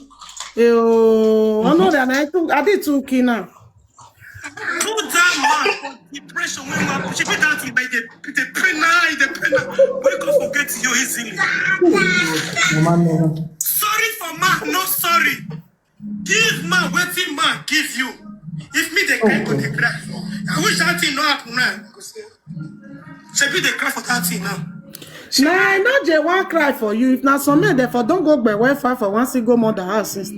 Eh, oh, I know that I too, I did too key now. Put that man for depression when man she put that thing by the the pain now, the pain now. We can forget you easily. Mama, no. Sorry for man, no sorry. Give man wetin man give you. If me dey cry, go dey cry. I wish that thing no happen now. Shebi dey cry for that thing now. Nah, I know they won't cry for you. If na some men, therefore don't go by Wi-Fi for one single mother house. Since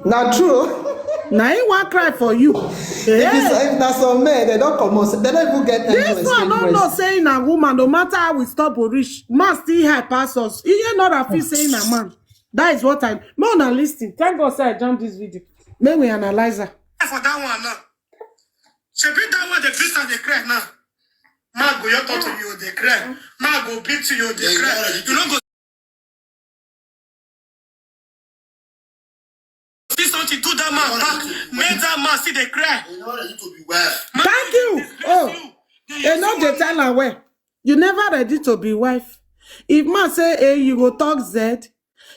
Na true. Now he won't cry for you. If, it's, Yeah. If na some men, they don't come out. They don't even get time to This one escape no no rest. Saying a woman, no matter how we stop or reach, man still high pass us. He hear not a feel saying a man. That is what I no now listen. Thank God say I jump this video. May we analyze her. For that one now. Shebi that one the sister dey cry now. Man go your talk to you dey cry. Man go beat you dey cry. You no go see something do that man back. Make that man see dey cry. You know that you to be wife. Man, Thank you. Oh, you. you know they tell her well. You never ready to be wife. If man say A, you go talk Z.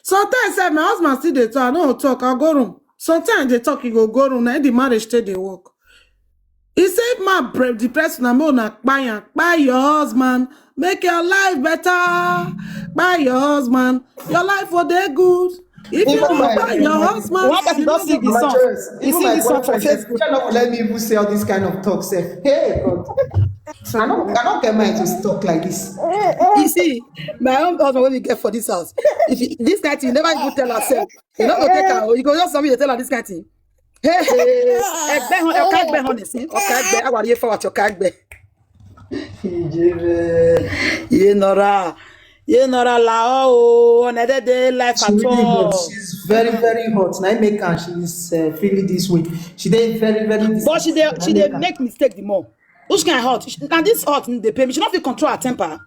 Sometimes say my husband still dey talk, I no go talk, I go room. Sometimes they talk, you go go room, na the marriage stay dey work. He say if man pre- depressed na make una kpai am, kpai your husband, make your life better, kpai your husband, your life will dey good. If you Even don't my- kpai your husband, One person you don no sing go the My song. choice. He Even sing my the song for boyfriend said, Facebook. "They not let me even say all this kind of talk, sef." Hey God. I don't, I don't get mind to talk like this. You see, my own husband when we get for this house. If he, this kind thing, you never even tell herself. You know, go take her. You go just somebody to tell her this kind thing. Hey, hey, ẹgbẹ́ hàn, ọ̀ka ẹgbẹ́ hàn nìsín, ọ̀ka ẹgbẹ́, àwárí yẹn fọwọ́ àti ọ̀ka ẹgbẹ́. Yé nọra, yé nọra la ọ́ o, on a day day life She at really hot. All. She's very, very hot. Now I make her. She's uh, feeling this way. She dey very, very. But she dey, she dey Make her. Make mistake the more. Which kind hot? She- Na this hot dey pay me. She no fit control her temper.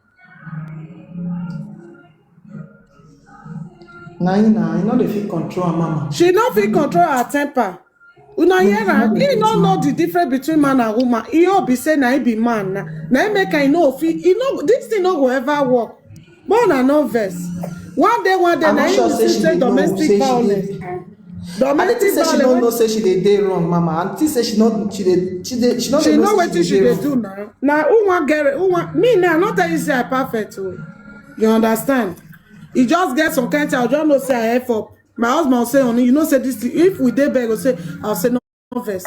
Na you na, you know they feel control her, mama. She no fit control her temper. Una hear am? He no know the difference between man and woman. He all be say na he be man na. Na he make I know fit. He no, this thing no go ever work. But una no vex. One day, one day, I'm na not him sure will say still she say dey know, domestic say she violence. dey. I dey Domestic think say she don't know violence. Say she dey dey wrong, mama. Auntie say she not, she dey, she dey, she not She dey know know wetin say she dey dey wrong. Do now. Na who wan get who wan me now? I no tell you say I perfect o. You understand? E just get some kind thing. I just know say I F up. My husband say, "Honey, you know say this thing, if we dey beg, go say, I'll say no vex."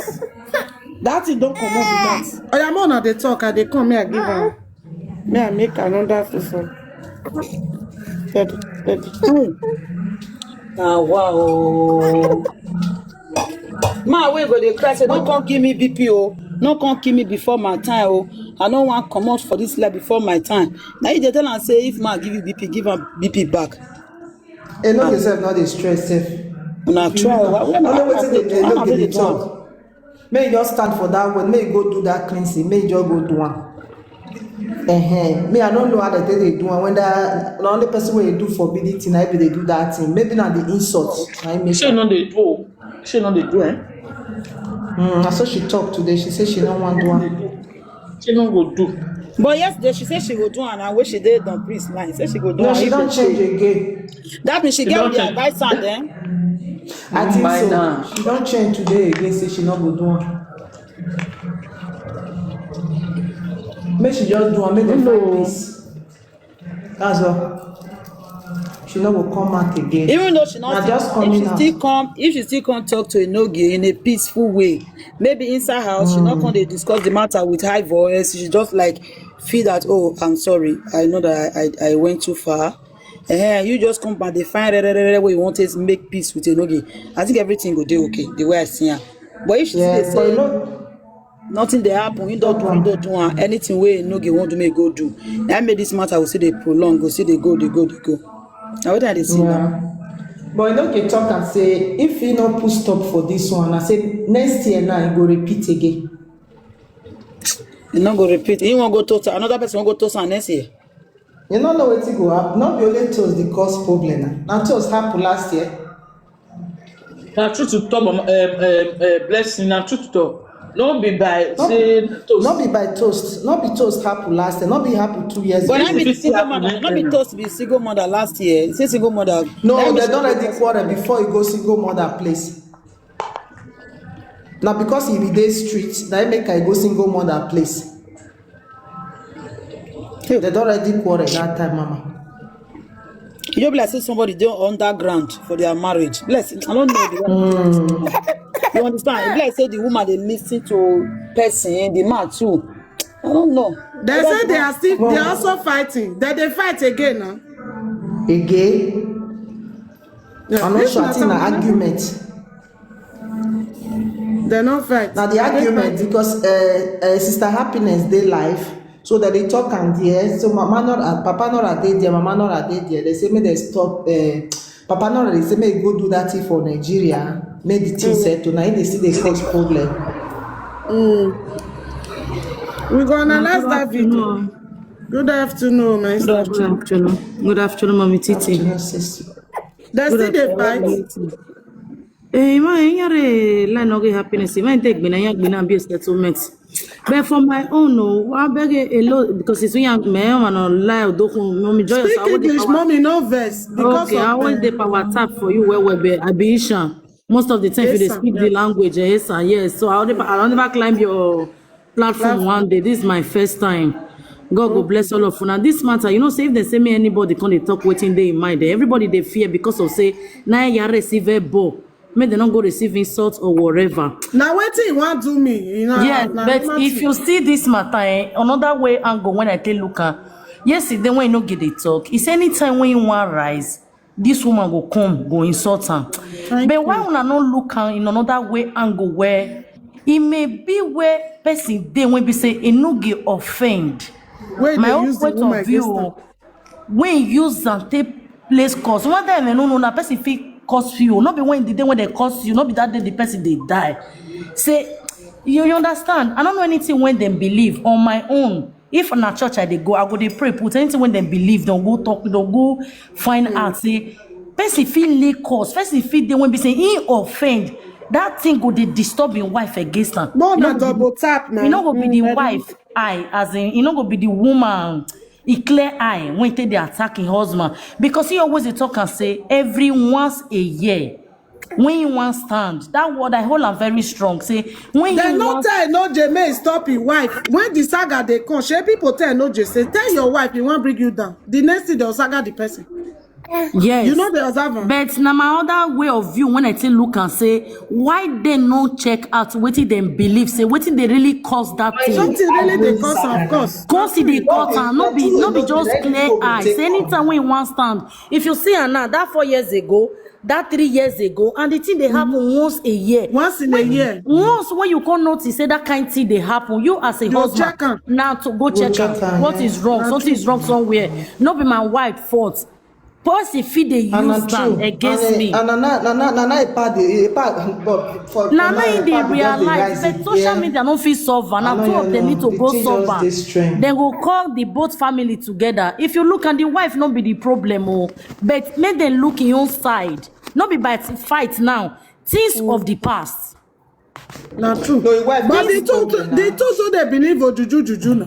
That thing don't come up with that. Oya, more na dey talk, I dey come, may I give am. May I make another person. Daddy, daddy. Ah, wow. Ma, we go dey cry say, "No come give me B P o. No come give me before my time o. I no wan comot for this life before my time." Now you dey tell am say if man give you B P, give am B P back. E no deserve, not dey stress sef. Una try o. Why, why Only na wetin dey dey why no na dey dey dey do am? Talk. May you just stand for that one. May you go do that cleansing. May you just go do one. Uh-huh. Me, I don't know how they take dey do am. When that the only person wey dey do forbidden thing, I be dey do that thing. Maybe na the insult. Na im make She am. No dey do. She no dey do, eh? Mm, na so she talk today. She say she no wan do am. She no go do. But yesterday she say she go do am, and when she dey don priest line, say she go do No, am. She If don they change pay. Again. That means she She get don with the change. Advice and then I think By so. Now. She don change today again. Say she no go do am. Make she just do am. Make dem find peace. That's all. She no go come out again. Even though she not, Na just if coming she out. Still come, if she still come talk to Enoge in a peaceful way, maybe inside house she not come dey discuss the matter with high voice. She just like feel that, "Oh, I'm sorry. I know that I, I, I went too far." Eh, you just come back, they find rere, rere, where you want to make peace with Enoge. I think everything go dey okay the way I see am. But if she Yeah, still but you say know, nothing dey happen, you don't do, you don't do am. Anything wey Enoge want to make go do. That made this matter we see dey prolong, go see dey go, dey go, dey go. Now what are they seeing now? Yeah. But you know, they talk and say if he no put stop for this one, I say next year now he go repeat again. You no go repeat. He won't go total. Another person won't go total next year. You no know wetin go happen. Not be only toast dey cause problem. Na toast happen last year. Na true to talk, um, um, um, uh, blessing. Na true to talk. No be by say toast. No be by toast. No be toast happen last year. No be happen two years But ago. I be single mother. No be toast be single mother last year. Say single mother. No, they don already quarrel before you go single mother place. Na because he be dey street, na him make I go single mother place. They don already quarrel that time, mama. You be like say somebody dey underground for their marriage. Bless. I don't know the one. You understand? If like say the woman dey listen to person, the man too. I don't know. They say they are still they are also fighting. That they fight again now. Again, Yeah, I'm not this sure. na I think na some- argument. They no fight. Na the They argument fight. Because uh, uh, Sister Happiness dey live, so that they talk and there. So Mama Nora, Papa Nora dey there, Mama Nora dey there. They say make they stop. Uh, Papa Nora dey say make go do that thing for Nigeria, make the thing settle. Now they see they cause problem. We go analyze that video. Good afternoon, my Good sister. afternoon. Good afternoon, Mommy Titi. You know, sis. They still dey fight. Eh, ma, eh, yare, la no get happiness. Ma, take me na, ya, me na, be a settlement. But for my own, no, I beg a, a lot because it's young man, man, on lie, do, Mommy Joy. Speak English, mommy, no verse. Because Okay, of, I always uh, dey power tap for you, where we be, I be Ishan. Most of the time, you dey Yes, sir. Speak the language, eh, yes, sir, yes. So I don't, I don't ever climb your platform one day. This is my first time. God go bless all of una. This matter, you know, say if they say me anybody come dey talk wetin dey in mind, eh, everybody dey fear because of say na ya receive a ball. Make they not go receive insult or whatever. Now wetin you want do me? You know, Yes, na but normal if thing. You see this matter, eh, another way angle when I take look at, yesterday when you no get the talk, it's anytime when you want rise, this woman go come, go insult her. But why una no look am in another way angle where it may be where person dey when be say e no get offend. Wey My dey own use the point woman of view, against am. O, when use am take place cause one time I no know na person fit cause you, no be when the day when they cause you, no be that day the person dey die. Say you, you understand? I don't know anything when them believe on my own. If na church I dey go, I go dey pray put anything when them believe, don't go talk, don't go find out. Say person feel lay cause, person feel dey when be say he offend. That thing go dey disturb him wife against am. No, E no na go be the- double tap, man. E no go be the Mm, wife eye, as in, e no go be the woman. E clear eye when take dey attack him husband because he always dey talk and say every once a year when he wan stand, that word I hold am very strong. Say when Dem he no wan tell no J may stop him wife. When the saga dey come, shey people tell no J say tell your wife he wan bring you down. The next thing they'll saga the person. Yes. You know they observe am. But na my other way of view when I take look and say why they no check out wetin dem believe say wetin dey really cause that thing. Something really dey cause am, of course. Cause e dey cut am, no be no be just clear eye. Say anytime when you wan stand, if you see am now, that four years ago, that three years ago, and the thing dey happen once a year. Once in a year. Once when you come notice say that kind thing dey happen, you as a You husband check am. Now to go check check am. am, What yeah. Is wrong? Something is wrong somewhere. No be my wife fault. Person fit dey And na use am true. Against And, me. And na na na na na ipa dey ipa but for Na for now now, im dey ipa dey just dey realize, rise but social again. Media no fit solve am. Na I know two you of them know. Need to The go thing solve just am. Dey strange. Dem go call the both family together. If you look, and the wife no be the problem o, but make dem look im own side. No be by fight now. Things of the past. Na true. No, your wife But no the be two problem the na. Two so they believe o juju juju na.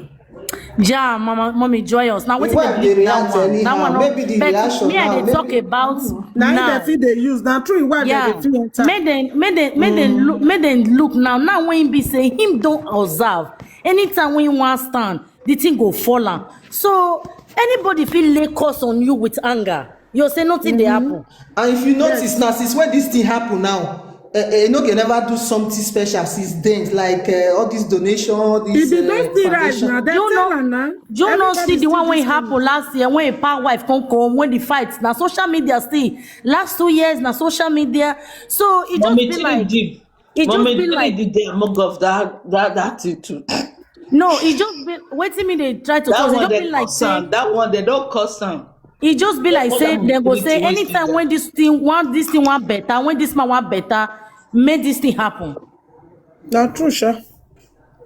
Ja, mama, mommy joyous. Now The wetin wife dem dey believe that react one? That anyhow. One no. Maybe the But reaction me, I now, dey maybe talk about Na him now. Dem fit dey use. Na true him wife Yeah. Dem dey fit enter. Make dem make dem make dem look make dem look now. Now when he be say him don observe. Anytime when he wan stand, the thing go fall am. So anybody fit lay curse on you with anger. You say nothing dey happen. And if you notice now, since when this thing happen now, uh, uh, no dey never do something special since then, like uh, all this donation, all E this be no uh, still rise foundation. na. Dem You tell know- am na. Do you not Everybody see the still one when dey happen last year when a power wife come come when the fight na social media still last two years na social media. So it just Mommy be Three like did. It just Mommy be Three like did the among of that that that thing too. No, it just be wetin me dey try to That talk. It one just be they like cause am. Say That one they don't cause am. it just be like say dem go say anytime when this thing one this thing one better when this man one better make this thing happen. Na true sha.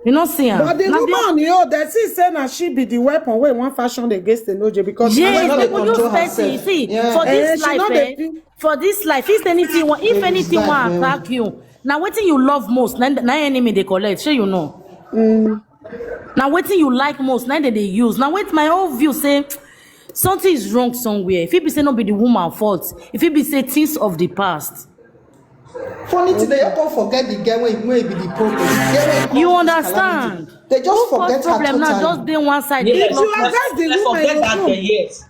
You no see am. But the Na the- woman, you know, they see say na she be the weapon wey wan fashion against Enoje because she Yes, no dey people use control person. herself. See, Yeah. for Eh, this she life, no eh, dey feel. For this life, if anything, wa- if This anything life, wan eh. attack you, now wetin you love most, na na enemy dey collect. Shey you know? Mm. Now wetin you like most, na they dey use. Now wait, my whole view say something is wrong somewhere. If it be say no be the woman fault, if it be say things of the past, Funny thing, they all come forget the girl wey wey be the problem. The girl wey you cause understand? Calamity. They just Who cause forget her problem now? totally. Just dey one side. Yes, Dey lock you am. Address the let's woman forget you that come. Girl, yes.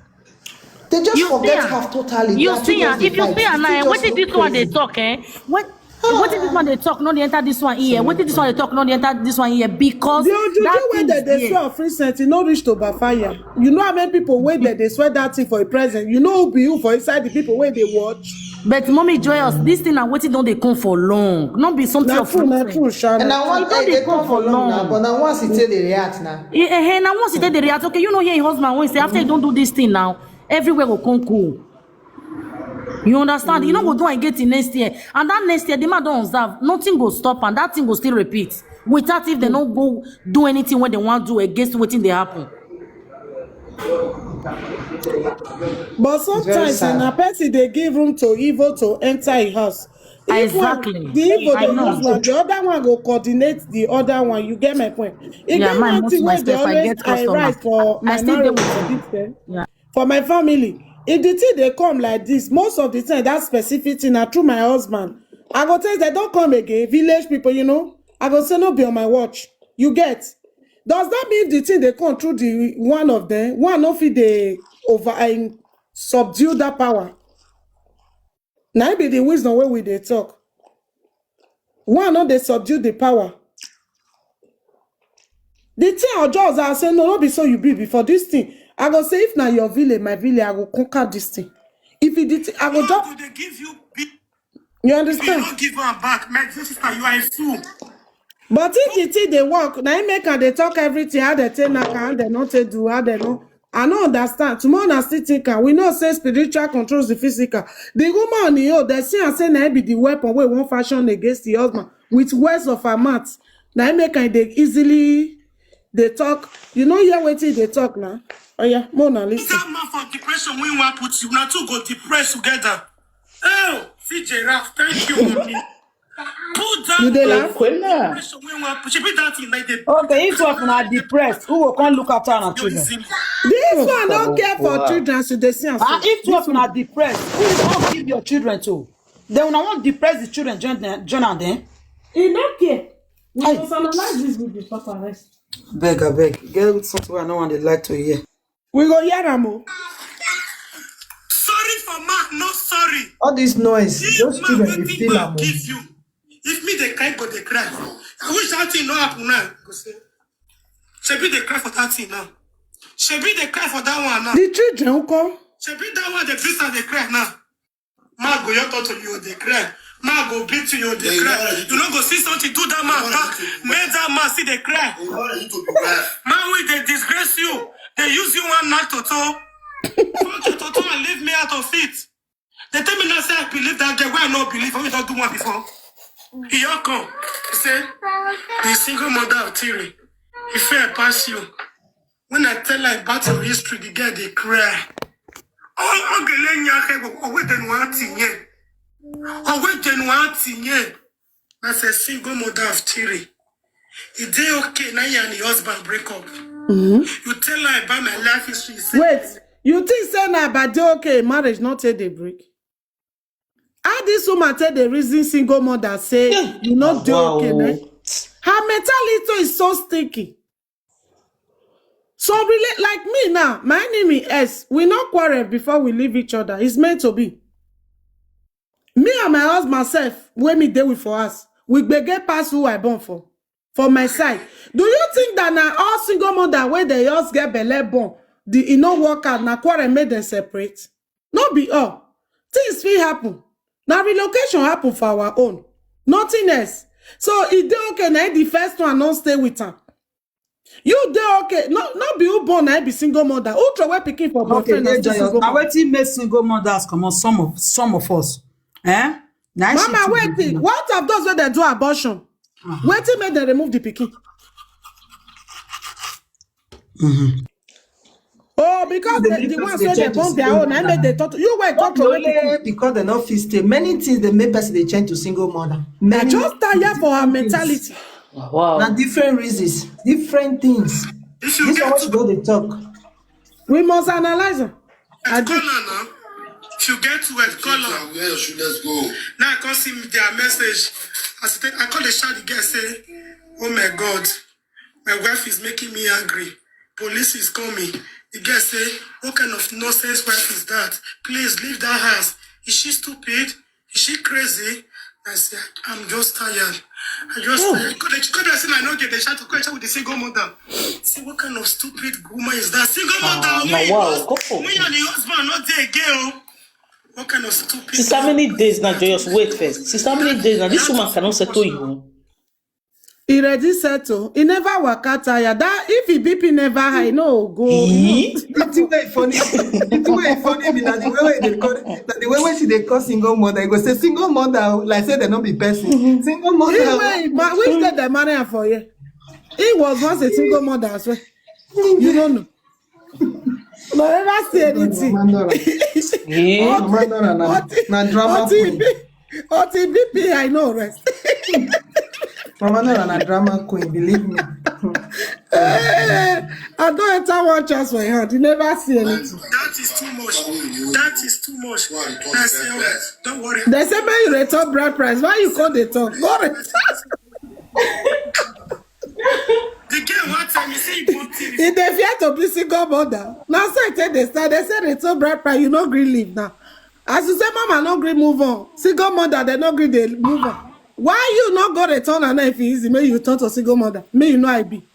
They just You see forget am. her totally. They You are too see am. If you see am now, eh, justified. wetin this one dey Crazy. Talk, eh? What? Wetin this one dey talk? No dey enter this one ear. Wetin this one dey talk? No dey enter this one ear because The ojuju that wey thing they is dey there. sell of recent, e no reach to Bafaya. You know how many people wey they dey swear that thing for a present? You know who be who for inside the people wey dey watch. But mommy joyous, this thing na wetin don dey come for long. No be something Na of true, na recent. True, Shana. And I want Don't they, dey they come come for for long now, long. But now once you say they react now. Eh, eh, eh, na once you take the react, okay, you know here in husband when say after you don't do this thing now, everywhere will come cool. You understand? You know go do and get the next year, and that next year the man don't observe. Nothing go stop, and that thing go still repeat. Without if they no go do anything when they want to do against wetin dey happen. But sometimes sad. Na person dey give room to evil to enter a house. If one, Exactly. The evil I dey know. Use one, the other one go coordinate the other one. You get my point? E Yeah, get mine one most thing wey dey myself. I always get customer. Arise for I my still dey marriage with for you. this thing. Yeah. For my family, if the thing dey come like this, most of the time that specific thing na through my husband. I go tell dem don come again, village people, you know. I go say no be on my watch. You get? Does that mean the thing dey come through the one of them? One no fit dey over and subdue that power. Na im be the wisdom wey we dey talk. One no dey subdue the power. The thing I just I say no, no be so you be before this thing. I go say if na your village, my village, I go conquer this thing. If it the thing, I go just They give you big, you you understand. Don't give her back. My dear sister, you are a fool. But if the thing dey work, na im make am dey talk everything how dem take knack am, how dem no take do, how dem no. I no understand. Tomorrow na still think am. We know say spiritual controls the physical. The woman on the own, dem see am say na im be the weapon wey wan fashion against the husband with words of her mouth. Na im make am dey easily dey talk. You no hear wetin e dey talk na. Oya, mo na listen. That man for depression when one put you, now two go depressed together. Oh, C J Ralph, thank you, mommy. Put that You dey man laugh? for depression when one put. She be that thing like the Okay, if two of una depressed, who go come look after our children? This one no care for children, so they see am. Ah, if two of una depressed, who you wan give your children to? Then una wan depress the children, join them, join am then. E no care. We Hey. Must analyze this video, Papa, rest. Beg, I beg. Get something I no want dey like to hear. We go hear am o. Sorry for man, no sorry. All this noise, This those man children wey dey think feel God am. Give you. If me they cry, but they cry. I wish that thing no happen now. Go say, Shebi they cry for that thing now. Shebi they cry for that one now. The children nko? Shebi that one the sister they cry now. Man go your daughter you they cry. Man go beat you they cry. You no go see something do that man back. Make that man see they cry. Man will they disgrace you. They use you one night to toe. Fuck your toto and leave me out of it. They tell me now say I believe that girl. Why I not believe? We don't do one before. He all come. He say, the single mother of Tiri. He fair pass you. When I tell her about your history, the girl they cry. Oh, okay, let me ask you. Oh, wait, then one thing, yeah. Oh, wait, then one thing, yeah. As a single mother of Tiri, is it okay now you and your husband break up? You tell her about my life history. You say, Wait, you think say na about dey okay marriage not take dey break? How this woman take the reason single mother say you not dey okay, man? Her mentality is so stinky. So really, like me now, my enemy is we not quarrel before we leave each other. It's meant to be. Me and my husband self, when me dey with for us, we gbege pass who I born for. For my side, do you think that na all single mother wey dey just get belle born, the e no work out, na quarrel make dem separate? No be all. Things fit happen. Na relocation happen for our own. Nothing else. So e dey okay, na the first one no stay with am. You dey okay. No, no be who born na be single mother. Who throw away pikin for Okay, boyfriend na they still join us. single Now mother. Wetin make single mothers comot? Some of some of us, eh? Na she Mama, too wait. be What of those wey dey do abortion? Wetin make dem remove the pikin? Oh, because the, the ones wey dey born their own, I make dey talk. You wey talk to only because they no fit stay. Many things they make person dey change to single mother. I just tire for her mentality. Wow. Na different reasons, different things. If you get to go dey talk, we must analyze am. I call her now. If you get to it, call her. Let's go. Now I come see their message. As I call the shout, the girl say, "Oh my God, my wife is making me angry. Police is coming." The girl say, "What kind of nonsense wife is that? Please leave that house. Is she stupid? Is she crazy?" I say, "I'm just tired. I just tired." Come dey, come dey say, "I no get the shout to question with the single mother." Say, "What kind of stupid woman is that? Single mother, ah, na wow, couple. Me and the husband not there again. Oh. What kind of stupid?" Since how many days now, Joyous? Wait first. Since how many days now? This woman cannot settle you. He ready settle. He never waka tire. That if he B P never high, no go. The thing wey funny, the thing wey funny be na the way wey they call, na the way wey she dey call single mother. You go say single mother, oh, like say they no be person. Single mother. He wey ma-, which day they marry am for here? He was once a single mother as well. You don't know. No ever see anything. Mama Nora. Eh? Mama Nora na, na drama queen. Until B P, I know rest. Mama Nora na drama queen, believe me. Eh, I don't enter one chance for your hand. You never see anything. That is too much. That is too much. I say, "Oh, don't worry." They say, "Man, you dey talk bride price. Why you call the talk?" Go return. The girl one time, you see, he put T V. If they fear to be single mother, now so I tell the star, they say they so bride price, you no gree leave now. As you say, mama no gree move on. Single mother, they no gree they move on. Why you not go return and if it easy, may you turn to single mother? May you know I be.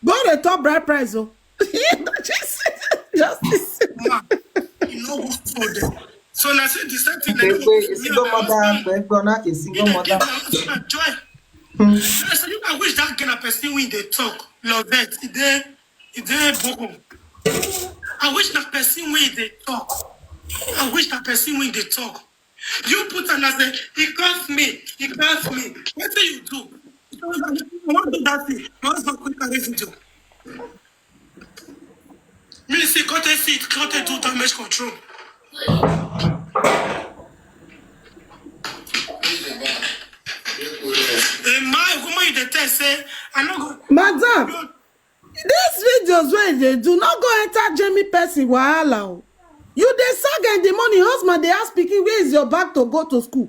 Go return bride price, oh. Justice. Justice. Ma, you know who told them. So now say the same thing. They say a single mother, they gonna a single mother. Joy. Hmm. I say, you, I wish that girl person when they talk. Love that. They, they boom. I wish that person when they talk. I wish that person when they talk. You put on and say, "He calls me, he calls me." What do you do? You don't want to do that thing. You also quick arrest you. Me see, cut a seat, cut a do damage control. A man, woman, you dey tell say, I no go. Madam, these videos wey they do, not go enter Jamie person wahala. Oh. You dey saga in the morning, husband, they ask pikin, "Where is your bag to go to school?"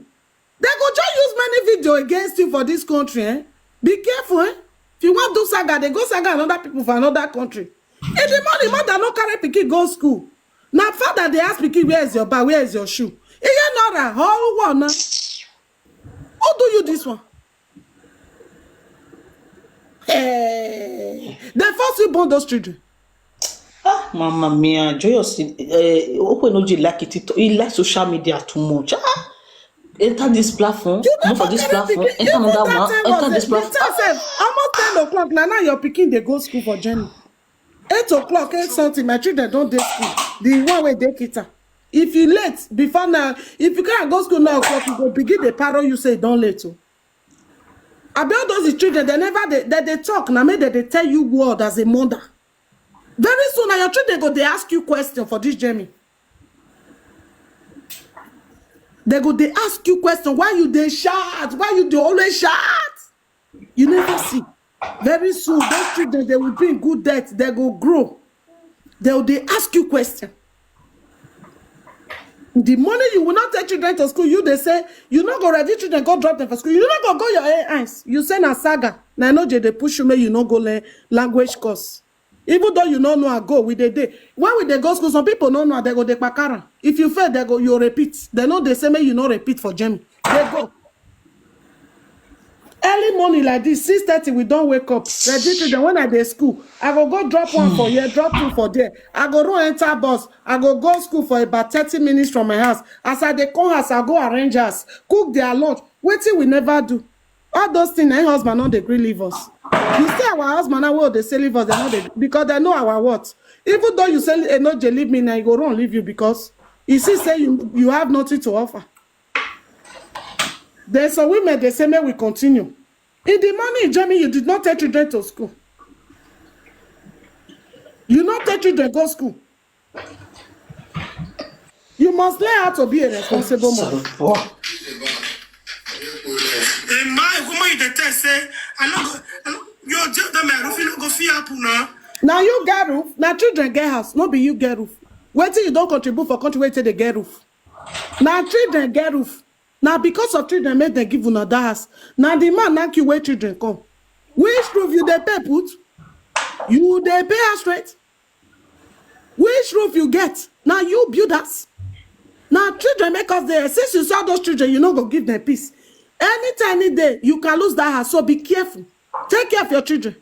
They go just use many video against you for this country, eh? Be careful, eh? If you want do saga, they go saga another people for another country. In the morning, mother no carry pikin go school. Now father, they ask pikin, "Where is your bag? Where is your shoe?" You hear Nora, all one now. Who do you this one? Hey, they force you born those children. Ah, Mama Mia, Joyous, eh, Okwe no dey like it. He likes social media too much. Ah, enter this platform, you move for this platform, enter another one, enter this platform. Almost ten o'clock now. Now your pikin they go school for journey. Eight o'clock, eight something. My children don't dey school. The one way they kita. If you late before now, if you can't go school now o'clock, you go begin the parent you say don't late. Oh. About those children, they never they, they, they talk. Now make they, they tell you word as a mother. Very soon, now your children go they ask you question for this journey. They go they ask you question. Why you they shout? Why you they always shout? You never see. Very soon, those children they will be in good debt. They go grow. They will they ask you question. The money you will not take children to school, you they say you not go ready children go drop them for school. You not go go your A Is. You say na saga. Now I know they push you, may you not go learn language course. Even though you no know, I go with the day. When we dey go school, some people no know, they go dey pakara. If you fail, they go, you repeat. They know they say, "May you no repeat for Jamie." They go. Early morning like this, six thirty, we don't wake up. Ready to them. When I dey school, I go go drop one for here, drop two for there. I go run enter bus. I go go school for about thirty minutes from my house. As I dey come house, I go arrange house, cook their lunch. Wetin we never do. All those things, na him husband no dey gree leave us. You see our husband now, wey dey say leave us, they no dey, because they know our what. Even though you say, "Eh, no, Jay, leave me now," he go run leave you because he see say you, you have nothing to offer. There's some women, they say, "May we continue." In the morning, Jamie, you did not take children to school. You not take children go school. You must learn how to be a responsible man. Sorry, boy. In my woman, you dey tell say, I no go, I no, your deal that my roof, you no go feel happen now. Now you get roof. Now children get house. No be you get roof. Wetin you don't contribute for country wey take dey get roof. Now children get roof. Now because of children make dem give una that house. Now the man knock you where children come. Which roof you dey pay put? You dey pay house rent? Which roof you get? Now you build house. Now children make us there. Since you saw those children, you no go give them peace. Anytime, any day, you can lose that house. So be careful. Take care of your children.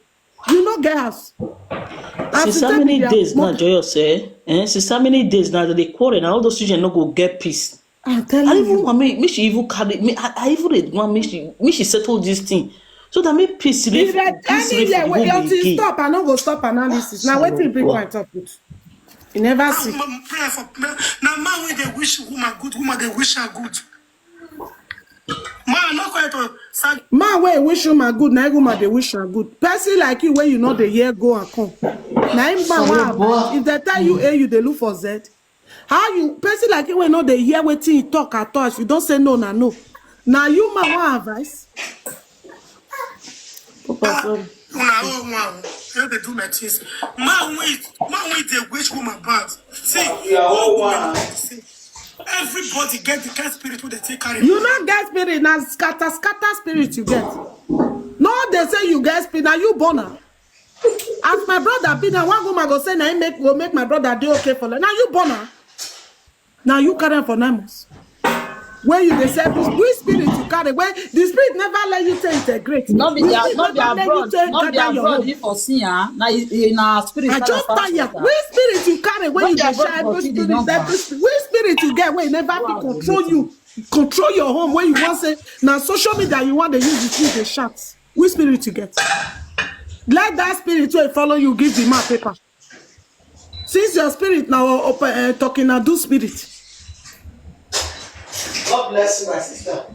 You no get house. And Since to how take many their days now, mother- Joyous, eh? Eh? Since how many days now that they quarrel now, all those children no go get peace. I'm telling I you. Even want me, me she even carry me. I, I even dey want me she, me she settle this thing so that me peace If live, that peace live any for day the when whole until day. Stop, I no go stop analysis. Now wetin bring Wow. point up with? You never see. Prayer for prayer. Now man wey dey wish woman good, woman dey wish her good. Man, no quiet on. Sag- Man wey wish woman good, na woman dey wish her good. Person like you wey you no dey hear go and come. Na him man Sorry, wan boy. advise. If they tell you A, you dey look for Z. How you person like you wey no dey hear wetin he talk at all? If you don say no, na no. Na you man wan advice. Papa, sorry. Una own one. You dey do my things. Man wey man wey dey wish woman bad. See, all women see. Everybody get the kind spirit wey dey take carry. You no get spirit, na scatter scatter spirit you get. No, they say you get spirit, na you born am. As my brother be na one woman go say na him make go make my brother dey okay for life. Na you born am. Na you carry am for nine months. When you dey say which spirit you carry, when the spirit never let you take integrate. No be The their, spirit no be never let you abroad, take no be gather your abroad. Own. If for see, ah, na e- e- na spirit. I Father just Father tire. Father. Which spirit you carry when No you be dey abroad share for every see the spirit, number. every spirit, which spirit you get when you never fit control you, control your home when you want say na social media you want to use the thing dey shout. Which spirit you get? Let that spirit wey follow you give the man paper. Since your spirit now open uh, talking na do spirit. God bless you, my sister.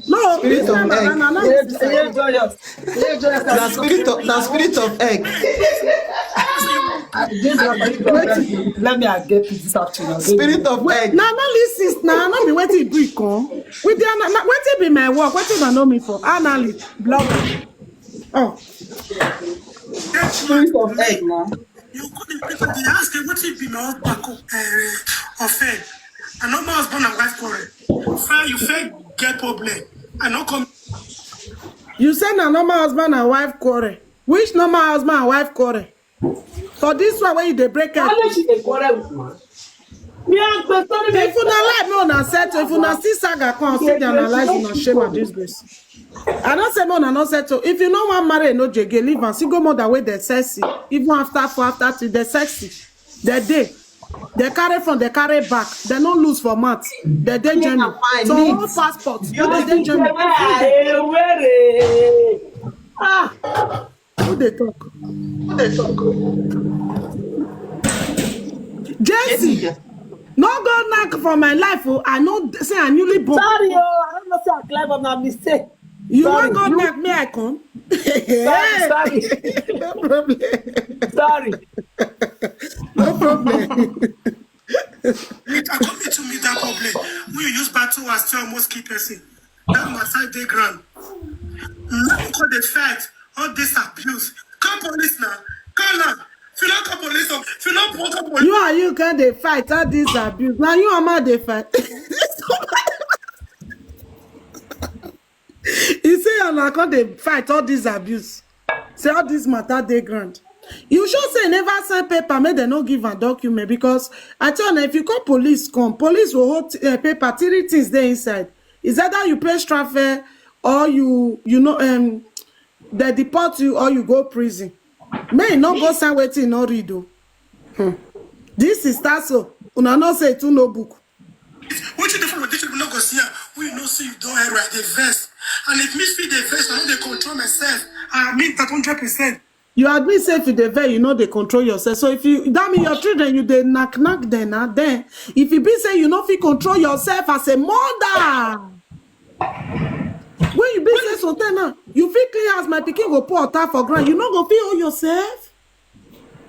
No, Spirit this of time egg. around, na Hey, not hey, joyous. Hey, joyous. Na spirit of na spirit of egg. I dey drunk, I dey drunk. Let me, I get peace this afternoon. Spirit of egg. Na analysis na no be wetin e bring come. With the ana- na- wetin be my work? Wetin I know me for? Analyst, blogger. Oh, Spirit of egg now. You go the people dey ask you wetin be my husband co- uh, offend. I know my husband and wife quarrel. Fair you fair get problem. I no come. You say na normal husband and wife quarrel. Which normal husband and wife quarrel? For this one wey you dey break out. Only she dey quarrel with man. Me and Pastor If una like me una settle, if una see saga come, see dey analyze una shame and disgrace. I don say make una no settle. If you no wan marry no jege, leave am. Single mother wey dey sexy, even after four, after three, dey sexy. Dey dey. Dey carry front, dey carry back. Dey no lose for mouth. Dey dey genuine. So hold passport. You dey dey genuine. Ah, who dey talk? Who dey talk? Jesse, no go knock for my life. Oh, I know say I newly born. Sorry, oh, I don't know say I climb up na mistake. You wan Sorry. Go knock me, I come. Sorry, sorry, No problem. sorry. No problem. Wait, I come meet you meet that problem. When you use battle and still almost kill person. That my side dey ground. Now you call the fight. All this abuse. Call police now. Call now. If you don't call police, oh, if you don't call police. You and you can dey fight all this abuse. Now you and man dey fight. You say una come dey fight all this abuse. Say all this matter dey ground. You sure say you never sign paper make dem no give am document because I tell una if you call police come, police will hold uh, paper three things dey inside. Is either you pay straffe or you you know um they deport you or you go prison. May you no go sign wetin you no read o. Hmm. This is taso. Una know say e too no book. Wetin dey for this people no go see am. We know say you don error, I dey vex. And if me fit dey vex, I no dey control myself. I mean that hundred percent. You admit say if you dey vex, you no dey control yourself. So if you that mean your children, you dey knack knack them na then. If you be say you no fit control yourself as a mother, when you be say something now, you fit clean house, my pikin go pour water for ground. You no go fit hold yourself.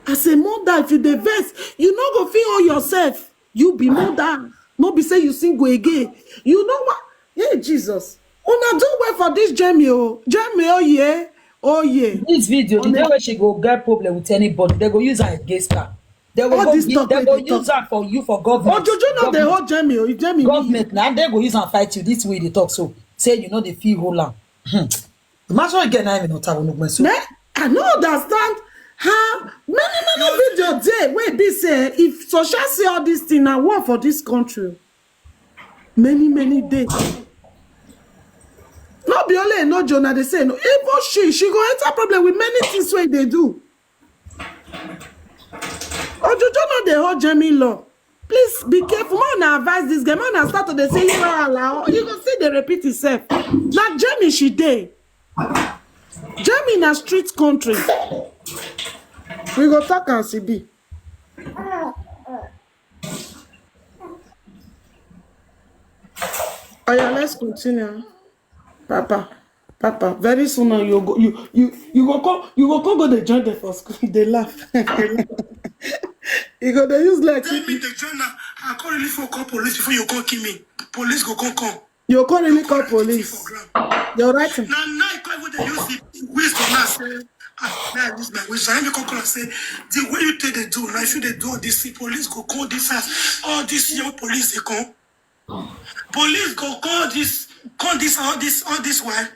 As a mother, if you dey vex, you no go fit hold yourself. You be mother. No be say you single again. You know what? Hey, Jesus. Una do well for this Jamie, oh. Jamie, oh yeah. Oh yeah. This video, the day when she go get problem with anybody, they go use her against her. They go, All go, this gi- talk they wey go they talk. Use her for you for government. Ojojo no dey Government, hold Jamie, oh. If Jamie win, government now they go use and fight you this way they talk so. Say you know they feel hold am. Hmm. Imagine again I mean not have no so. Me, I no understand how many many video dey wey be say if social see all this thing na war for this country. Many many days. No be only no Jonah dey say no. Even she, she go enter problem with many things wey they do. Ojojo no dey hold Jamie law. Please be careful. More na advise this girl. More na start to dey say you are allow. You go see dey repeat itself. Na Jamie she dey. Jamie na street country. We go talk and see be. Oh yeah, let's continue. Papa, Papa, very soon now you go you you you go come you go come go dey join them for school. They laugh. You go dey use like Tell me the journal. I can't really for call police before you come kill me. Police go come come. You can't really call For police. Ground. You're right. Now now you can't even dey use the wisdom now say ah now I use my wisdom. Let me come call and say the way you take the do now if you dey do all this thing, police go call this house. All this young police they come. Police go call this call this all this all this while.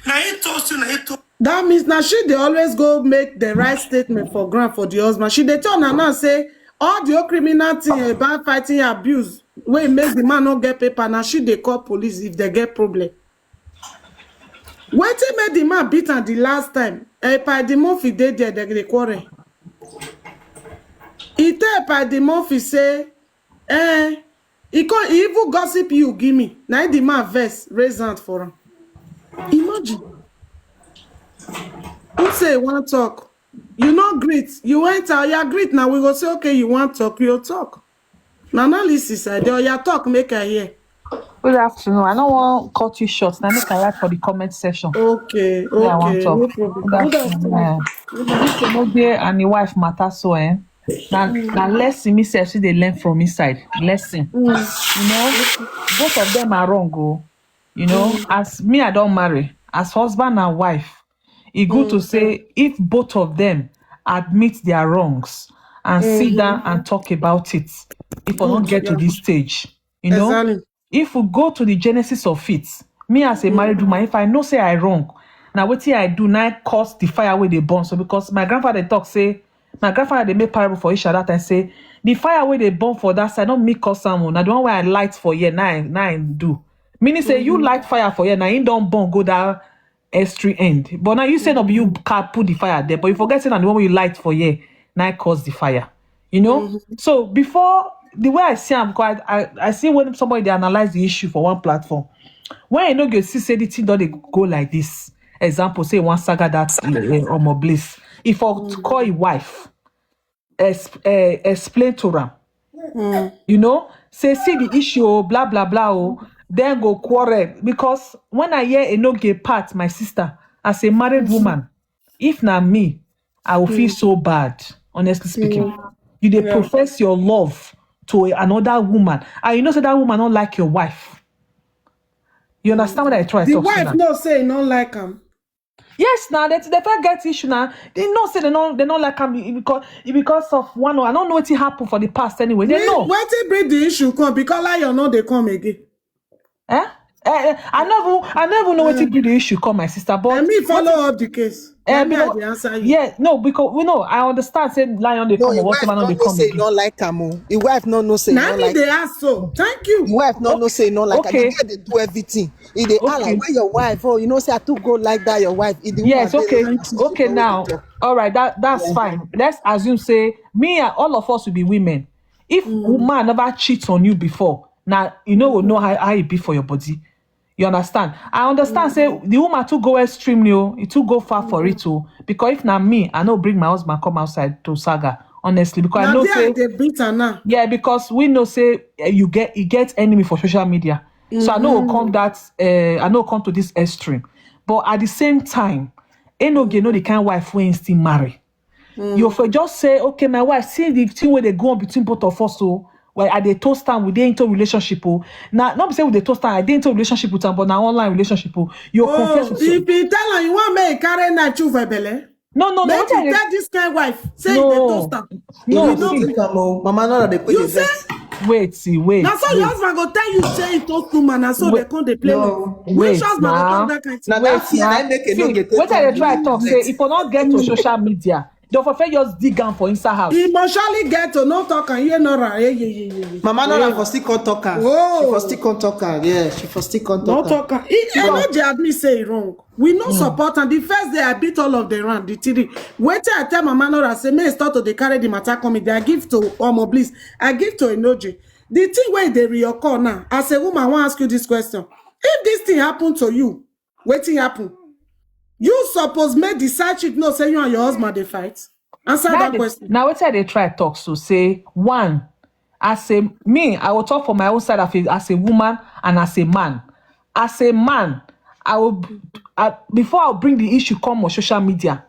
Now he told you now he told That means now she dey always go make the right statement for ground for the husband. She dey tell her now say all the whole criminal thing about fighting abuse wey make the man no get paper. Now she dey call police if they get problem. Wetin make the man beat am the last time? Epa the Murphy dey there, they dey quarrel. He tell Epa the Murphy say, eh, he come he even gossip you give me. Now the man vex raise hand for him. Imagine. Who say he wan talk? You no greet. You enter, you greet now. We go say, okay, you wan talk, you talk. Now, now, listen, sir. Your talk, make I hear. Good afternoon. I don't want cut you short. Now make I write for the comment section. Okay, Yeah, I want okay, talk. No problem. Good afternoon. Yeah. This Omoge and the wife matter so eh. Now, now lesson me say see they learn from inside. Lesson. You know, both of them are wrong. Oh. You know, as me I don't marry. As husband and wife, e good to say if both of them admit their wrongs and sit down and talk about it, if I don't get to this stage, you know, Exactly. If we go to the genesis of it, me as a married woman, if I know say I wrong, now wetin I do now cause the fire where they burn. So because my grandfather talk say, my grandfather they make parable for Isha that time say, the fire where they burn for that side, not me cause someone. Now the one where I light for here, now I, now I do. Meaning say you light fire for here, now he don't burn go that extreme end. But now you say no, be you can put the fire there, but you forget say na the one wey you light for here, now cause the fire. You know? So before the way I see am, because I, I, I see when somebody they analyze the issue for one platform. When I know you see say the thing don dey go like this. Example, say one saga that uh, Omo Bliss. If I call a wife, exp, uh, explain to am. You know, say see the issue, oh, blah blah blah, oh, then go quarrel. Because when I hear Enoge part, my sister, as a married woman, if na me, I will feel so bad. Honestly speaking, you dey profess your love to a, another woman, and you know say that woman don't like your wife. You understand what I try The talk? Wife no say no like him. Yes, now they they first get issue now. They know say they don't they don't like him because because of one. I don't know what happened for the past anyway. They know. Wetin bring the issue come because like you know they come again. Eh? Eh, eh, I never, I never know what to do the issue come, my sister. But And me follow up the case. Eh, Let me because- the answer you. Yeah, no, because we know. I understand. Say lion they No, come, the or what wife man no they know come. say Again. No like am o. The wife no know say Now no me like. They ask so. Thank you. The wife no know say no like. Okay. Am. The girl dey do everything. He dey holla Okay. Where your wife? Oh, you know say I too go like that. Your wife. He dey Yes, woman dey okay, like, okay. Now, all right, that that's fine. Let's assume say me and all of us will be women. If woman never cheat on you before, now you know will know how, how it be for your body. You understand? I understand. Say the woman too go extremely, oh, it too go far for it, oh. Because if na me, I no bring my husband come outside to saga. Honestly, because I Now know there say they beat her now. Yeah, because we know say eh, you get you get enemy for social media. So I know will come that uh, I know come to this extreme. But at the same time, Enoge know the kind wife wey he still marry. You for just say, "Okay, my wife, see the thing where they go on between both of us, so well, I dey toast am, we dey into relationship, oh." Now, not be say we dey toast am, I dey into relationship with am, but now online relationship, oh. You confess Oh, with you. If you tell her you want make carry knife chew for belle, No, no, no. make What I you dey tell this kind wife say No. you dey toast am. No, You don't see. be- Come on, Mama Nora, they put You the say vex. Wait, see, wait. Now so your wait. husband go tell you say he toast woman, and so they Wait. come dey play No. with. Which Wait, husband go nah. talk that kind thing? Now Wait, that fear, nah. I make a no See, get take what I am. dey try talk say, if you not get to social media, don't for fair just dig am for inside house. Emotionally get to no talk and hear Nora. Yeah, yeah, yeah, yeah, yeah. Mama Nora for still come talk am. Oh. She for still come talk am. Yeah, she for still come No talk am. talk. He, he no dey admit say he wrong. We no support am. The first day I beat all of them round the three. Wetin I tell Mama Nora say make he start to dey carry the matter come. I give to Omo Bliss. I give to Enoje. The thing wey dey reoccur now, as a woman, I wan ask you this question. If this thing happen to you, wetin happen? You suppose make the side chick know say you and your husband dey fight. Answer Now that they- question. Now what I dey try talk so say, one, as a me, I will talk for my own side as a, as a woman and as a man. As a man, I will, I, before I bring the issue come on social media,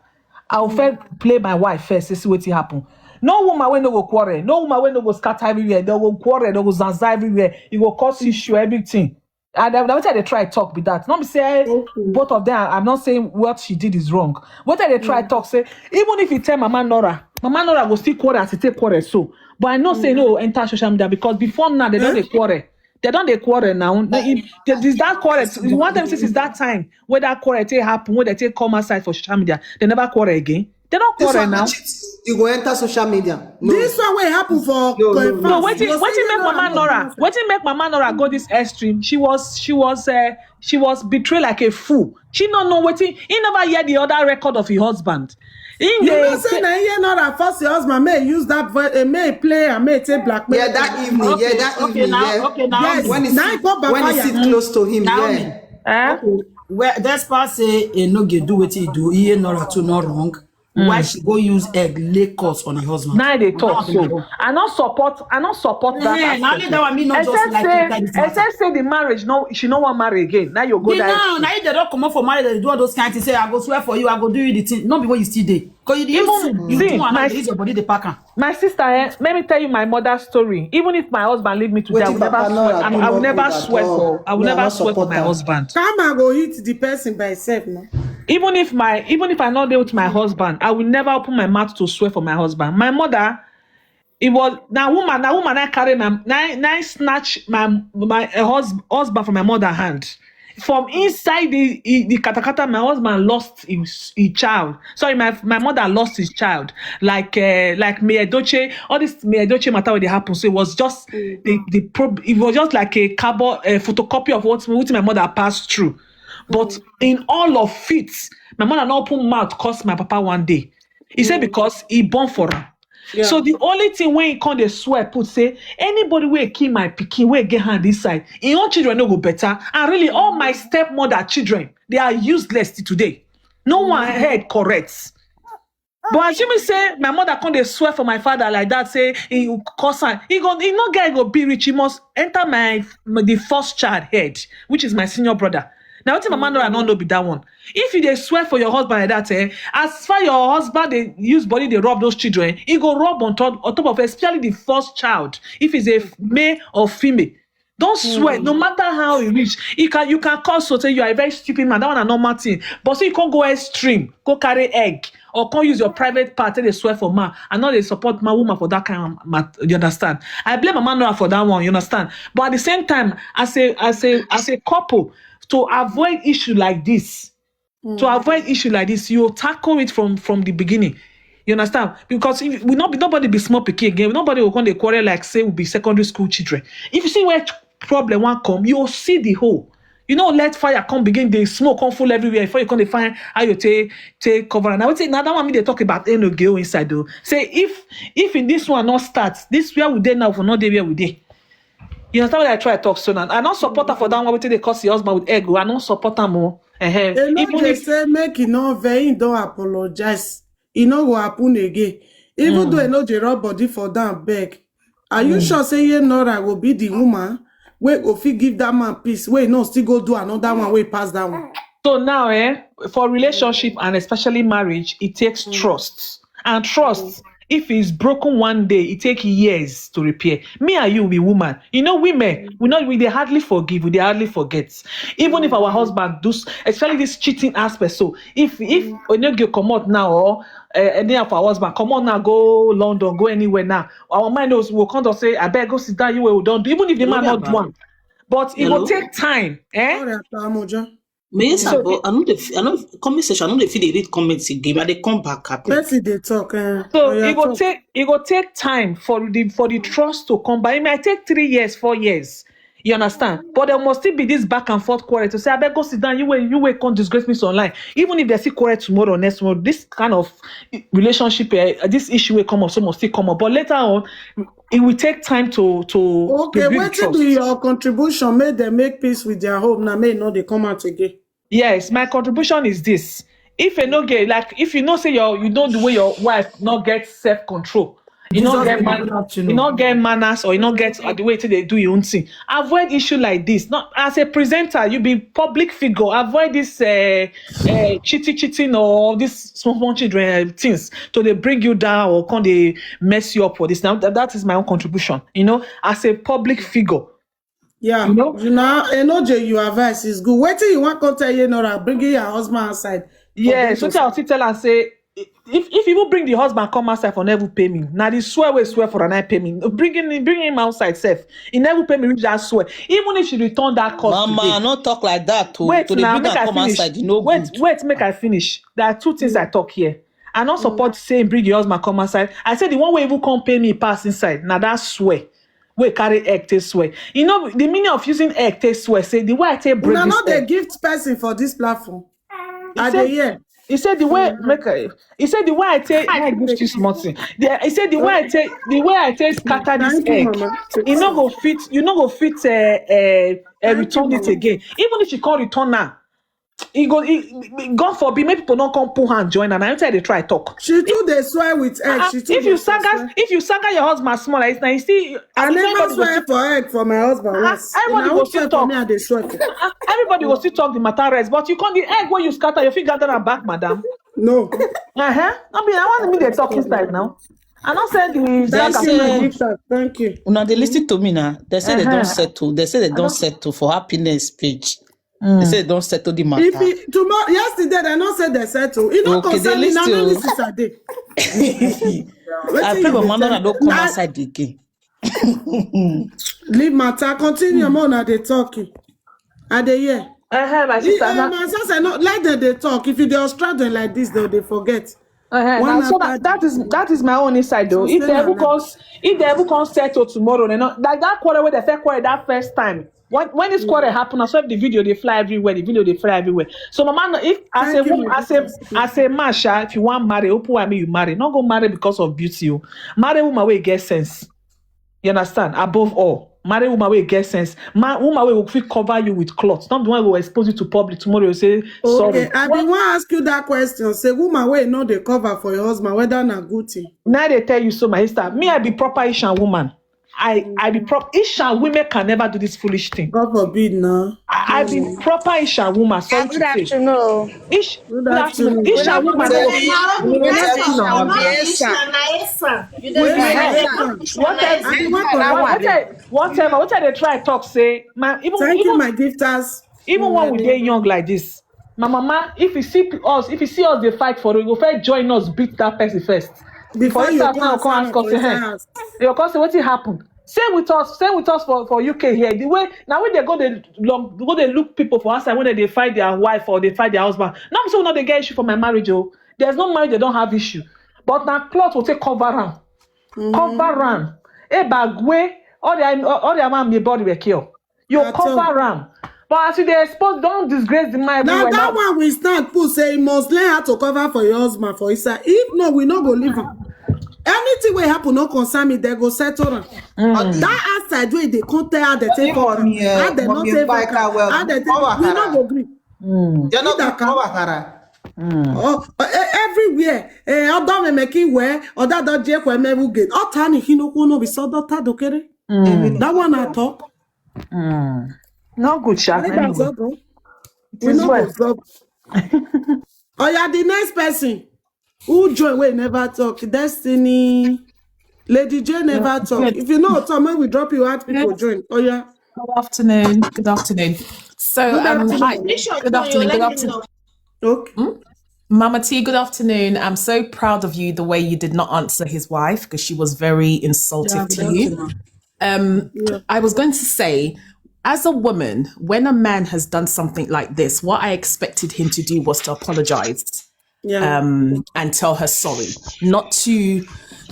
I will first play my wife first to see what happen. No woman wey no go quarrel, no woman wey no go scatter everywhere. They go quarrel, they go zanza everywhere. You go cause issue, everything. And that, that what I dey try talk be that. Not be say Okay. both of them. I'm not saying what she did is wrong. What I dey try talk say, even if you tell Mama Nora, Mama Nora go still quarrel as e take quarrel so. But I know say no enter social media because before now they don't dey quarrel. They don't dey quarrel now. They, if, they, this that quarrel. You want them to since that time where that quarrel take happen, where they take come outside for social media, they never quarrel again. They don't This quarrel one now. Cheat, you go enter social media. No. This one wey happen for No, no, confam. No, wetin You wetin see, make no, Mama no, Nora? Wetin make Mama Nora go this extreme? She was she was uh, she was betrayed like a fool. She no know wetin. He never hear the other record of her husband. He You dey know say na here Nora force your husband may use that voice, uh, may play and may take blackmail. Yeah, that evening. Okay, Yeah, that okay, evening. now, Yeah. Okay, now, Yes. When it's Now go back when it's fire. Sit close to him. Now Yeah. me. Eh? Okay. Well, that's part say e no get do wetin he do. He ain't not too not wrong. Why she go use egg lay curse on her husband? Now they talk Now so. I not support. I not support that. Eh, now Aspect. that one me not just Except like say, inside this matter. Except say the marriage, no, she no want marry again. Now you go The there. Now, now if they don't come up for marriage, they do all those kind of things. Say I go swear for you, I go do you the thing. Not because you still dey. Cause you dey Even you see, do one my and the use your body the pack am. My sister, eh, let me tell you my mother's story. Even if my husband leave me today, I will Wetin never Papa swear. Nora I, do I will no never good at swear all. for. I will Me, I never no swear for support my am. Husband. Karma go hit the person by himself now. Even if my, even if I not there with my husband, I will never open my mouth to swear for my husband. My mother, it was now woman, now woman I carry my nine nine snatch my my uh, hus- husband from my mother hand. From inside the the, the katakata, my husband lost his, his child. Sorry, my my mother lost his child. Like uh, like Mie Edochie, all this Mie Edochie matter where they happen. So it was just the the prob- it was just like a carbon a photocopy of what what my mother passed through. But in all of it, my mother not open mouth cause my papa one day. He said because he born for her. So the only thing when he come dey swear put say anybody wey kill my pikin wey get hand inside, him own children no go better. And really, all my stepmother children, they are useless till today. No one head correct. But assuming say my mother come dey swear for my father like that, say he cause am, he go he no get go be rich. He must enter my the first child head, which is my senior brother. Now what if Mama Nora no know be that one? If you dey swear for your husband like that, eh, as far your husband dey use body dey rub those children, he go rub on top on top of especially the first child. If he's a f- male or female, don't swear. No matter how you reach, you can you can call so say you are a very stupid man. That one a normal thing. But so you can't go extreme, go carry egg, or can't use your private part. They swear for man. I know they support my woman for that kind of matter. You understand? I blame Mama Nora for that one. You understand? But at the same time, as a as a as a couple, to avoid issue like this, to avoid issue like this, you tackle it from from the beginning. You understand? Because if we not be nobody be small pikin again. Nobody will come dey quarrel like say we be secondary school children. If you see where ch- problem one come, you will see the hole. You know, let fire come begin the smoke come full everywhere before you come dey find how you take take cover. And I would say now that one me they talk about N O G O inside though. Say if if in this one not start, this where we dey now for not dey where we dey. You understand what I try to talk so now? I don't support her for that one. Wetin they cause your husband with ego. I don't support her more. Uh-huh. They no Even dey if say make e no vex, he don apologize. E no go happen again. Even though e no dey rub body for down beg. Are you sure say ye Nora go be the woman wey go fit give that man peace? Wey no still go do another one wey pass that one. So now, eh, for relationship and especially marriage, it takes trust. And trust, if it's broken one day, it take years to repair. Me and you be woman. You know, women, we not we dey hardly forgive, we dey hardly forget. Even if our husband do, s- especially this cheating aspect. So if if Onyoge come out now, or uh, any of our husband come out now, go London, go anywhere now, our mind knows will come to say, "I beg, go sit down, you will don't do," even if the man not do one. But it will take time. Eh? All right, Amojo. Minister, but I know the I know comment section. I know they feel they read comments again, but they come back up. Person they talk. Uh, So oh, yeah, it go talk. take it go take time for the for the trust to come back. It might take three years, four years. You understand? But there must still be this back and forth quarrel to say, "I beg, go sit down. You will you will come disgrace me so online." Even if they see quarrel tomorrow, next tomorrow, this kind of relationship, uh, this issue will come up. So must still come up. But later on, it will take time to to Okay, rebuild what to trust. Be your contribution? Make them make peace with their home. Now, may not they come out again. Yes, my contribution is this. If you no get, like, if you know say your you know the way your wife not get self control, you not Jesus, get good man, you afternoon. not get manners, or you not get uh, the way they do your own thing. Avoid issue like this. Not as a presenter, you be public figure. Avoid this uh, uh, cheating, cheating, or all these small small children uh, things to they bring you down or can they mess you up for this. Now that, that is my own contribution. You know, as a public figure. Yeah, You know? You know, Enoje, your advice is good. Wait till you want to tell you, Nora, bringing your husband outside. Yes, so I'll still tell and say, if if you bring the husband come outside for never pay me. Now the swear will swear for an I pay me. Bringing him, bring him outside self. He never pay me reach that swear. Even if she return that cost Mama, today. Not talk like that too. Wait To the now, bring make and I come finish. Outside, you know Wait, good. Wait, make I finish. There are two things I talk here. I not support saying bring your husband come outside. I say the one way even come pay me pass inside. Now that swear. Wait, carry egg take swear. You know the meaning of using egg take swear. Say the way I take break Una this not the egg. Gift person for this platform. He I said, dey hear. He said the way make I, he said the way I take I I give take this nothing. The, he said the way I take the way I take scatter this Thank you, egg. Mama. You no go fit. You no go fit. Uh, uh, uh, Thank you, return it Mama. Again. Even if she can't return now, he go. He, he- God forbid, make people not come pull hand join. And I tell they try talk. She too they swear with egg. Ah, She too if dey you swear, saga, swear. If you saga your husband small like this, now you see. I If never everybody go swear still, for egg for my husband. Ah, Yes. If everybody na go who still swear for talk. Me, I dey swear for. Ah, everybody go still talk the matter rest, but you can't the egg where you scatter your feet gather and back, madam. No. Uh-huh. I mean, I want me the talking side now. I not say the Thank saga. You, my say- Gift. Thank you. Una they listen to me now. They say they Uh-huh. Don't settle. They say they don't don't- settle for happiness page. They Mm. say they don't settle the matter. If it, tomorrow, yesterday they not say they settle. It not Okay, they concern me. Now, listen. This is a day. I pray for Mama that don't come Nah, outside again. Leave matter. Continue, more now they talking. Are they here? Uh-huh, my The, sister. uh, Now, my sister, no, let them they talk. If you they obstruct them like this, though, they forget. uh-huh, One now, so after that, that is that is my own inside though. So If say they na ever that. Come, if they ever come settle tomorrow, they not like that quarrel where they fair quarrel that first time. When when this quarrel happen, I saw the video they fly everywhere. The video they fly everywhere. So, mama, no, if as Thank a you, woman, my as a sister. As a man, sha, if you want marry, open where me you marry. Not go marry because of beauty. Oh. Marry woman where you get sense. You understand? Above all, marry woman where you get sense. Ma, woman where will fit cover you with cloth. Not the one who will expose you to public tomorrow. You say sorry. Okay, I been want ask you that question. Say, woman, where you know they cover for your husband, whether na good thing. Now they tell you so, my sister. Me, I be proper Ishan woman. I I be proper Ishan women can never do this foolish thing. God forbid, now. I, I be proper Ishan woman. Sorry Good to say. afternoon. Ish, Good good afternoon. afternoon. Ishan woman. Tell me, Good afternoon. tell me, Whatever, whatever, whatever they try talk say, my even Thank you, even my gifters. even when we dey young like this, my mama, if you see us, if you see us dey fight for you, you go first join us beat that person first. Before For you instance, go now and come stand ask for us, say, inside "Hey, house. You come say wetin happen?" Same with us, same with us for, for U K here. The way now we they go they long go they look people for outside when they fight their wife or they fight their husband. Now so now they get issue for my marriage. Oh, there's no marriage they don't have issue. But now cloth will take cover around, cover around. Hey, bagwe, all the all the man the body were kill. You At cover all. Around. But as you they expose, don't disgrace the man Now everywhere. That Now, one we stand put say you must learn how to cover for your husband for inside. If no, we no go leave him. Anything will happen, no concern me. They go settle am. That outside way they come tell how they take Even fuck am, me, eh, how they not mommy, take buy fuck car am, well, how they power take, we no car. Go gree. You're not That going can- to power. Oh, eh, everywhere. Eh, other me making where, other don't take where me will get. Other ni hino kuno be so daughter dokere. Mm. That one I talk. Mm. Not good, sha. That Anyway. is all, bro. It We is no well. Go stop. Oh yeah, the next person. Who join wey never talk? Destiny. Lady J never talk. If you know, Tom, when we drop you out, people join. Oh yeah. Good afternoon. Good afternoon. So, um, hi. Good afternoon. Good afternoon. Okay. Mama T, good afternoon. I'm so proud of you, the way you did not answer his wife, because she was very insultive to you. Um, I was going to say, as a woman, when a man has done something like this, what I expected him to do was to apologize Yeah. um, and tell her sorry, not to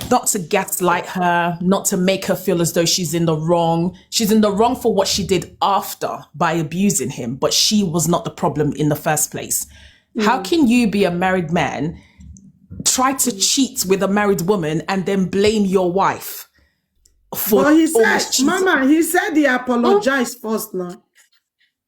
not to gaslight her, not to make her feel as though she's in the wrong. She's in the wrong for what she did after by abusing him, but she was not the problem in the first place. How can you be a married man, try to cheat with a married woman, and then blame your wife for But he almost said, cheating? Mama, he said he apologized first now.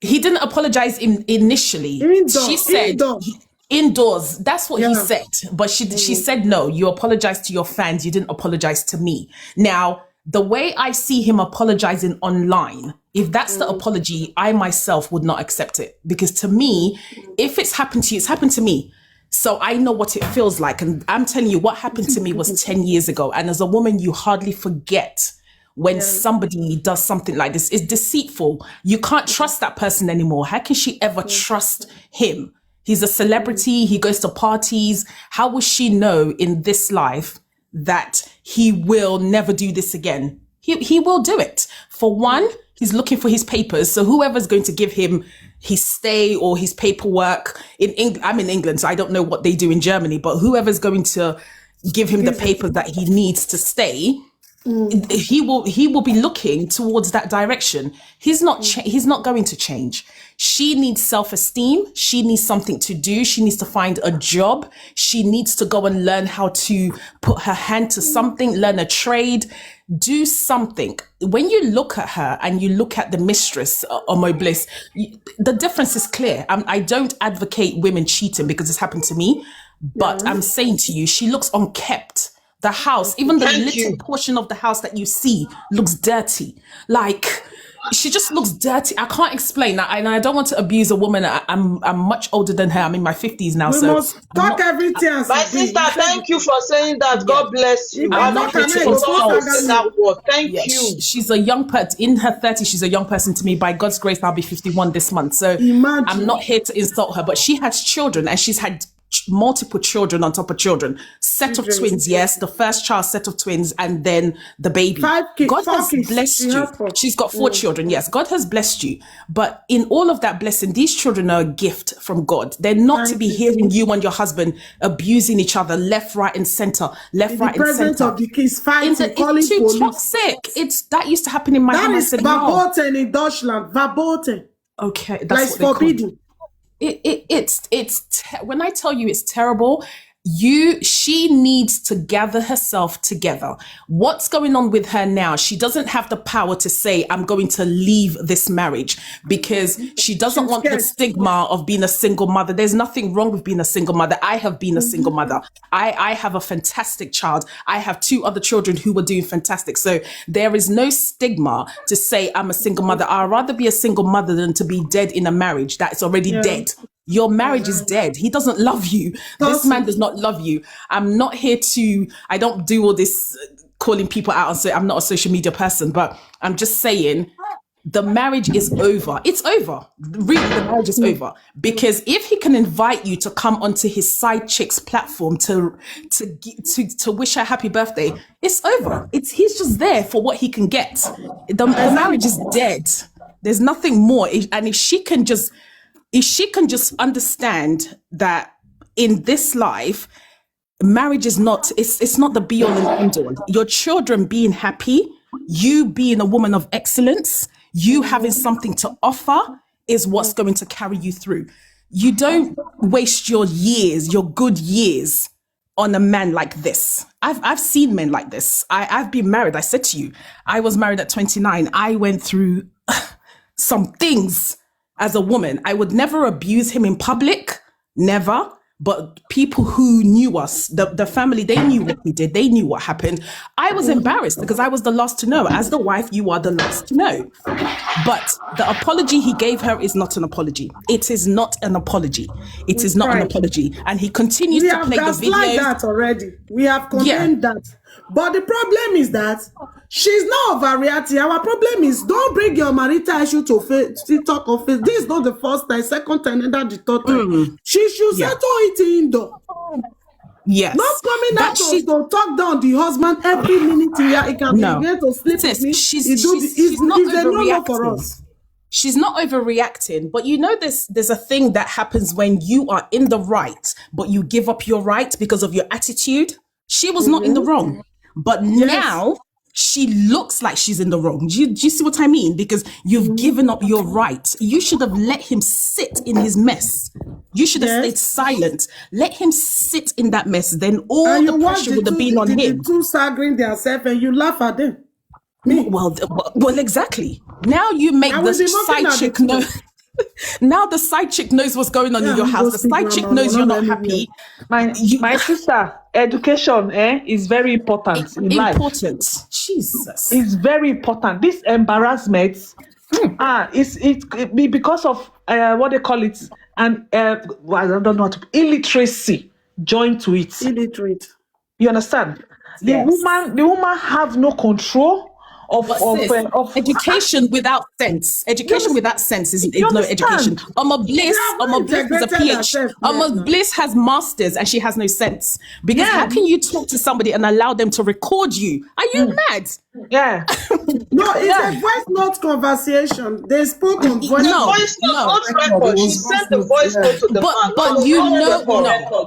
He didn't apologize in, initially. Indoor, She said indoor. he- indoors. That's what he Yeah. said. But she she said, "No, you apologized to your fans. You didn't apologize to me." Now, the way I see him apologizing online, if that's the apology, I myself would not accept it, because to me, if it's happened to you, it's happened to me. So I know what it feels like. And I'm telling you, what happened to me was ten years ago. And as a woman, you hardly forget when somebody does something like this. It's deceitful. You can't trust that person anymore. How can she ever trust him? He's a celebrity. He goes to parties. How will she know in this life that he will never do this again? He, he will do it. For one, he's looking for his papers. So whoever's going to give him his stay or his paperwork in England, I'm in England, so I don't know what they do in Germany, but whoever's going to give him the papers that he needs to stay, he will he will be looking towards that direction. He's not cha- he's not going to change. She needs self-esteem. She needs something to do. She needs to find a job. She needs to go and learn how to put her hand to something, learn a trade, do something. When you look at her and you look at the mistress, uh, Omo Bliss, y- the difference is clear. I'm, I don't advocate women cheating because it's happened to me, but I'm saying to you, she looks unkept. The house, even the Thank little you. portion of the house that you see, looks dirty. Like, she just looks dirty. I can't explain that, and I don't want to abuse a woman. I, I'm I'm much older than her. I'm in my fifties now, We so must talk everything as My it is. sister, thank you for saying that. God bless you. If I I I'm know not talk, here I people to may will go not insult. Saga say now. That word. Thank Yeah, you. she- she's a young person in her thirties. She's a young person to me. By God's grace, I'll be fifty-one this month. So Imagine. I'm not here to insult her, but she has children, and she's had ch- multiple children on top of children. Set of Children. Twins, yes, the first child, set of twins, and then the baby. Five kids, God four has kids. blessed She you. has four. She's got four children. Yes, God has blessed you. But in all of that blessing, these children are a gift from God. They're not to Thank be you. hearing you and your husband abusing each other left, right, and center. Left, In the right, and presence center. Of the kids In fighting, the, calling it's too police. Toxic. It's that used to happen in my That home. I is said, "No." Verboten in Deutschland. Verboten. Okay, That that's is what they call it. Forbidden. It, it it's it's te- when I tell you it's terrible. You she needs to gather herself together. What's going on with her now? She doesn't have the power to say, "I'm going to leave this marriage," because she doesn't She's want the scared. Stigma of being a single mother. There's nothing wrong with being a single mother. I have been a single mother. I I have a fantastic child. I have two other children who are doing fantastic. So there is no stigma to say, "I'm a single mother." I'd rather be a single mother than to be dead in a marriage that's already Yeah. Dead. Your marriage is dead. He doesn't love you. This Doesn't. Man does not love you. I'm not here to, I don't do all this uh, calling people out and say I'm not a social media person, but I'm just saying the marriage is over. It's over. Really, the marriage is over. Because if he can invite you to come onto his side chick's platform to to gi- to, to wish her happy birthday, it's over. It's he's just there for what he can get. The, the marriage is dead. There's nothing more. If- And if she can just, if she can just understand that in this life, marriage is not, it's it's not the be all and end all. Your children being happy, you being a woman of excellence, you having something to offer is what's going to carry you through. You don't waste your years, your good years, on a man like this. I've I've seen men like this. I, I've been married. I said to you, I was married at twenty-nine. I went through some things as a woman. I would never abuse him in public, never. But people who knew us, the, the family, they knew what we did. They knew what happened. I was embarrassed because I was the last to know. As the wife, you are the last to know. But the apology he gave her is not an apology. It is not an apology. It is not an apology. And he continues to play the video. That already. We have condemned that. But the problem is that she's not overreacting. Our problem is, don't bring your marital issue to face, to talk of it. This is not the first time, second time, neither the third time. She should settle it indoor. Yes. Not coming out to, to talk down the husband every minute. Yeah, he can begin to sleep with me. She's, she's, she's not overreacting. She's not overreacting, but you know this, there's a thing that happens when you are in the right, but you give up your right because of your attitude. She was not in the wrong. But now she looks like she's in the wrong. Do you, do you see what I mean? Because you've given up your right. You should have let him sit in his mess. You should have stayed silent. Let him sit in that mess. Then all the pressure would have been on him. The two staggering themselves and you laugh at them. Well, well, exactly. Now you make the side chick know. Now the side chick knows what's going on in your house. The side chick knows you're not happy. My, my sister, education, eh, is very important in life. Important. Jesus. It's very important. This embarrassment, ah, is it, it be because of, uh, what they call it, and, uh, well, I don't know what to, illiteracy joined to it. Illiterate. You understand? The woman, the woman have no control of, of, uh, of education without sense. Education without sense is, is no education. Omo Bliss, Omo Bliss is a P H. Omo Bliss has masters and she has no sense. Because how can you talk to somebody and allow them to record you? Are you mad? Yeah. No, it's a voice note conversation. They spoke on voice No, Voice note, no. not record. She sent the voice note to the But man. but Not you on know record.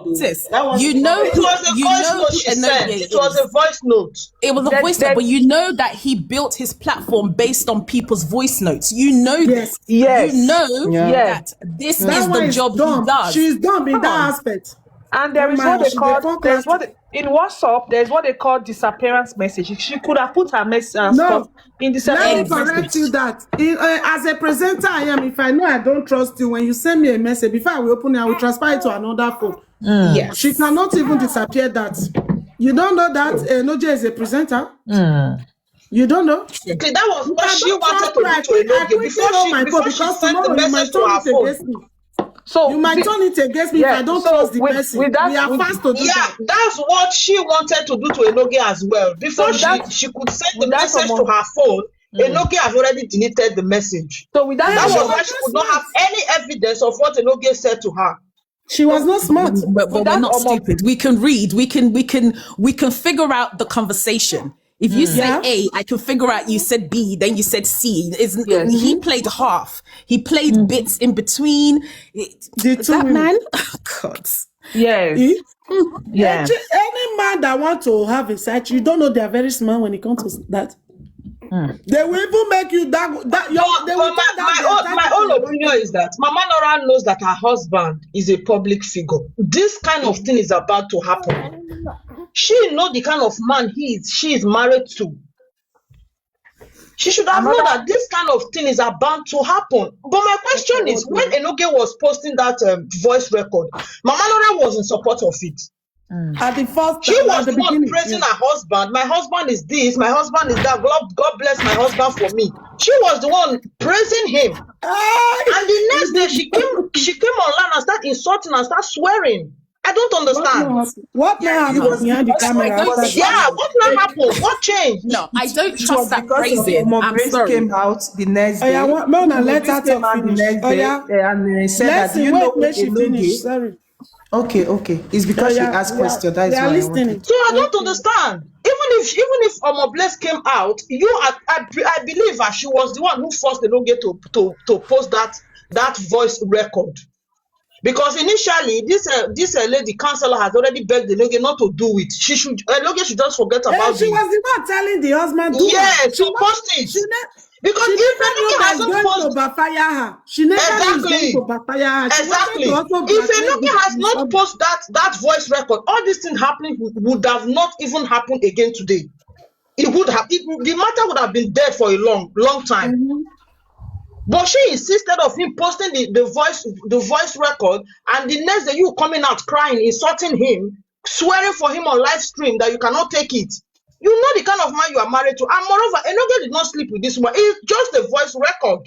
no, sis. That was You know it who was a you voice know note who she Enogie sent. is. It was a voice note. It was a That- voice that- note, but you know that he built his platform based on people's voice notes. You know this. Yes. You know Yes. that this That is one the is job dumb. he does. She's dumb in Come that on. Aspect. And there is Mama, what they she call dey fuck there's like- what in WhatsApp there's what they call disappearance message. She could have put her message and No. stuff in the Let me separate correct message. You that in, uh, as a presenter I am, if I know I don't trust you, when you send me a message, before I will open it, I will transfer it to another phone. Yes. She cannot even disappear that. You don't know that Enogie is a presenter? You don't know? Okay, that was what I she don't wanted talk to like do to it. I Enogie. quickly Before hold she, my before phone she because sent tomorrow the you might message to turn her it phone. Against me. So You might the- turn it against me if yeah, I don't so trust the with- person. with that- We are with- fast to do Yeah, that. That's what she wanted to do to Enogie as well. Before So she, that- she could send the with that message to someone- her phone, Enogie has already deleted the message. So with that That someone- was why she could not have any evidence of what Enogie said to her. She was not smart. But, but we're Without not Omo- stupid. We can read. We can we can we can figure out the conversation. If you say Yeah. A, I can figure out you said B, then you said C. Is Yes. He played half. He played bits in between. It- The two that women. Man, God. Yes. Eh? Yeah. Any man that want to have a side chick, you don't know they are very smart when it comes to that. They will even make you that that your, But, they but will my, take down my, their own, side my chick own and opinion is that Mama Nora knows that her husband is a public figure. This kind of thing is about to happen. She know the kind of man he is. She is married to. She should have known that this kind of thing is about to happen. But my question is, when Enogie was posting that um, voice record, Mama Nora was in support of it. At the first She time, was at the the one beginning, praising yeah. Her husband. My husband is this. My husband is that. God, God bless my husband for me. She was the one praising him. Ah, And the next day, she came, she came online and started insulting and started swearing. I don't what understand. now happen? What now happen behind the camera? I don't- Yeah, what now happened? What changed? No, I don't It was trust that because of phrasing. Omo I'm Bliss sorry. Came out the next Oh, day. yeah, what, no, no, Omo let Bliss her Came talk out the finish. next Oh, day, yeah. eh, and uh, said that Listen, you wait, know make she Enogie. Finish. Sorry. Okay, okay. It's because Yeah, she asked yeah, question. That is we are why I listening. wanted. So I don't understand. Even if even if Omo Bliss came out, you I, I, I believe her. She was the one who forced Enogie to to to post that that voice record. Because initially, this uh, this uh, lady counselor has already begged Enogie not to do it. She should Enogie should just forget And about she it. Was the one telling the husband. Do Yes, it. She to was- post it. She ne- Because she if never knew Enogie that hasn't going posted to backfire her. She never knew it's Exactly. Going to backfire her. She Exactly. wanted to also If blackmail Enogie the has not husband. Posted that that voice record, all this thing happening would, would have not even happened again today. It would have it, the matter would have been dead for a long, long time. Mhm. But she insisted of him posting the, the voice the voice record, and the next day you coming out crying, insulting him, swearing for him on live stream that you cannot take it. You know the kind of man you are married to. And moreover, Enoge did not sleep with this woman. It's just a voice record.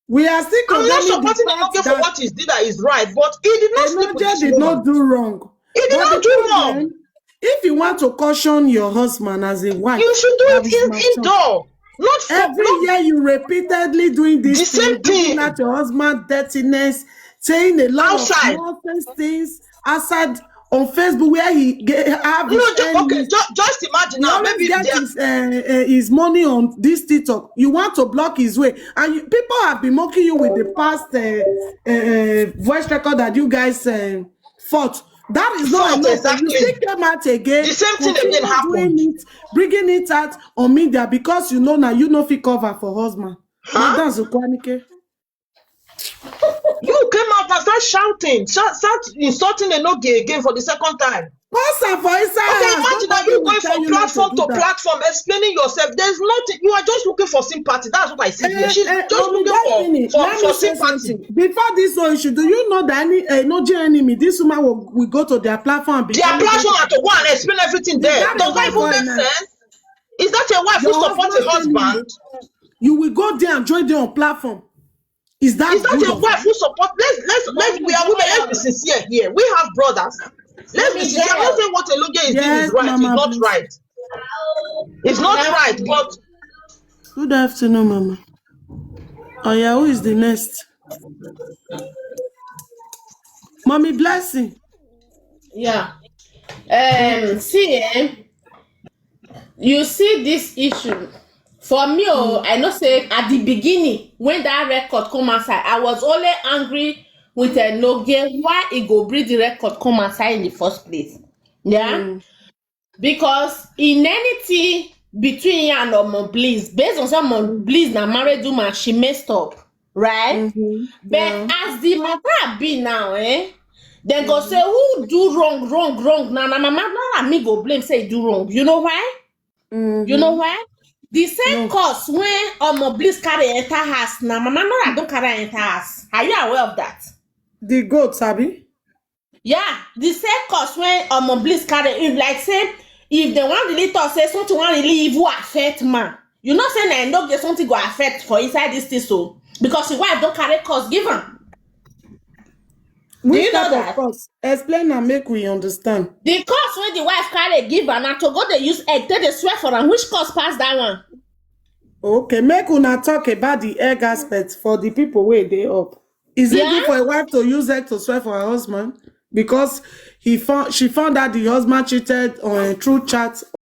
We are still I'm not condemning the supporting fact Enoge for that what he did that is right, but he did not sleep with Enoge this did woman. not do wrong. He did But not the do wrong. problem, if you want to caution your husband as a wife, You should do that it is in, mature. Indoor, not for Every not year you repeatedly doing the this same thing, bringing thing out your husband dirtiness, saying a lot outside. of nonsense things outside on Facebook where he ge- have No, his just, okay, enemies. just, just imagine He now. always Maybe gets they are his, uh, uh, his money on this TikTok. You want to block his way, and you, people have been mocking you with the past uh, uh, voice record that you guys uh, fought. That is not Fought, enough. But you exactly. still came out again, The same thing again continue doing happened. it, bringing it out on media because you know now you no fit cover for husband. Huh? Madam Zukwanike. You came out and start shouting, start, start insulting Enoge again for the second time. Pass am for inside Okay, house. imagine that Nobody you will going tell from you not to platform do to that. platform, explaining yourself. There's nothing. You are just looking for sympathy. That's what I see here. Eh, She's eh, just Mommy looking for Destiny, for, let for me say sympathy. Something. Before this one, you should do you know that any uh, no enemy, this woman will, will go to their platform and be Their telling them platform and to go and explain everything is there. that a Does that wife even or a make man? Sense? Is that a wife who Your supports a husband telling you husband? you will go there and join them on platform. Is that Is that good a of wife you? Who support? Let's let's let's Mommy we are women. Let's be Joel. Sincere here. We have brothers. Let's be Mommy sincere. I'm not Joel. Saying what Enoge is doing is Yes, right. It's Mama, not please. Right. It's not That's right. But Good afternoon, Mama. Oh yeah, who is the next? Mommy Blessing. Yeah. Um, see, eh, you see this issue. For me, oh, I know say at the beginning, when that record come outside, I was only angry with Enoge why he go bring the record come outside in the first place. Yeah. Mm. Because in anything between you and Omo Bliss, based on some Omo Bliss na married woman, she messed up, right? Mm-hmm. But Yeah. As the matter be now, eh? Then go say who do wrong, wrong, wrong. Now, na mama Nora me go blame say do wrong. You know why? You know Mm-hmm. Why? The same No. Cause when Omo Bliss carry enter house, now mama Nora don't carry enter house. Are you aware of that? The goat, Sabi? Yeah, the same Cause when Omo Bliss carry, if like say if they want really talk say something want really evil affect man, you know say na no get something go affect for inside this thing so because his wife don't carry Cause give him. Which You know type of that? Cause? Explain and make we understand. The Cause when the wife carry give am na to go dey use egg take dey swear for am. Which Cause pass that one? Okay, make una talk about the egg aspect for the people where they up. Is it good Yeah. For a wife to use egg to swear for her husband because he found she found out the husband cheated on through chat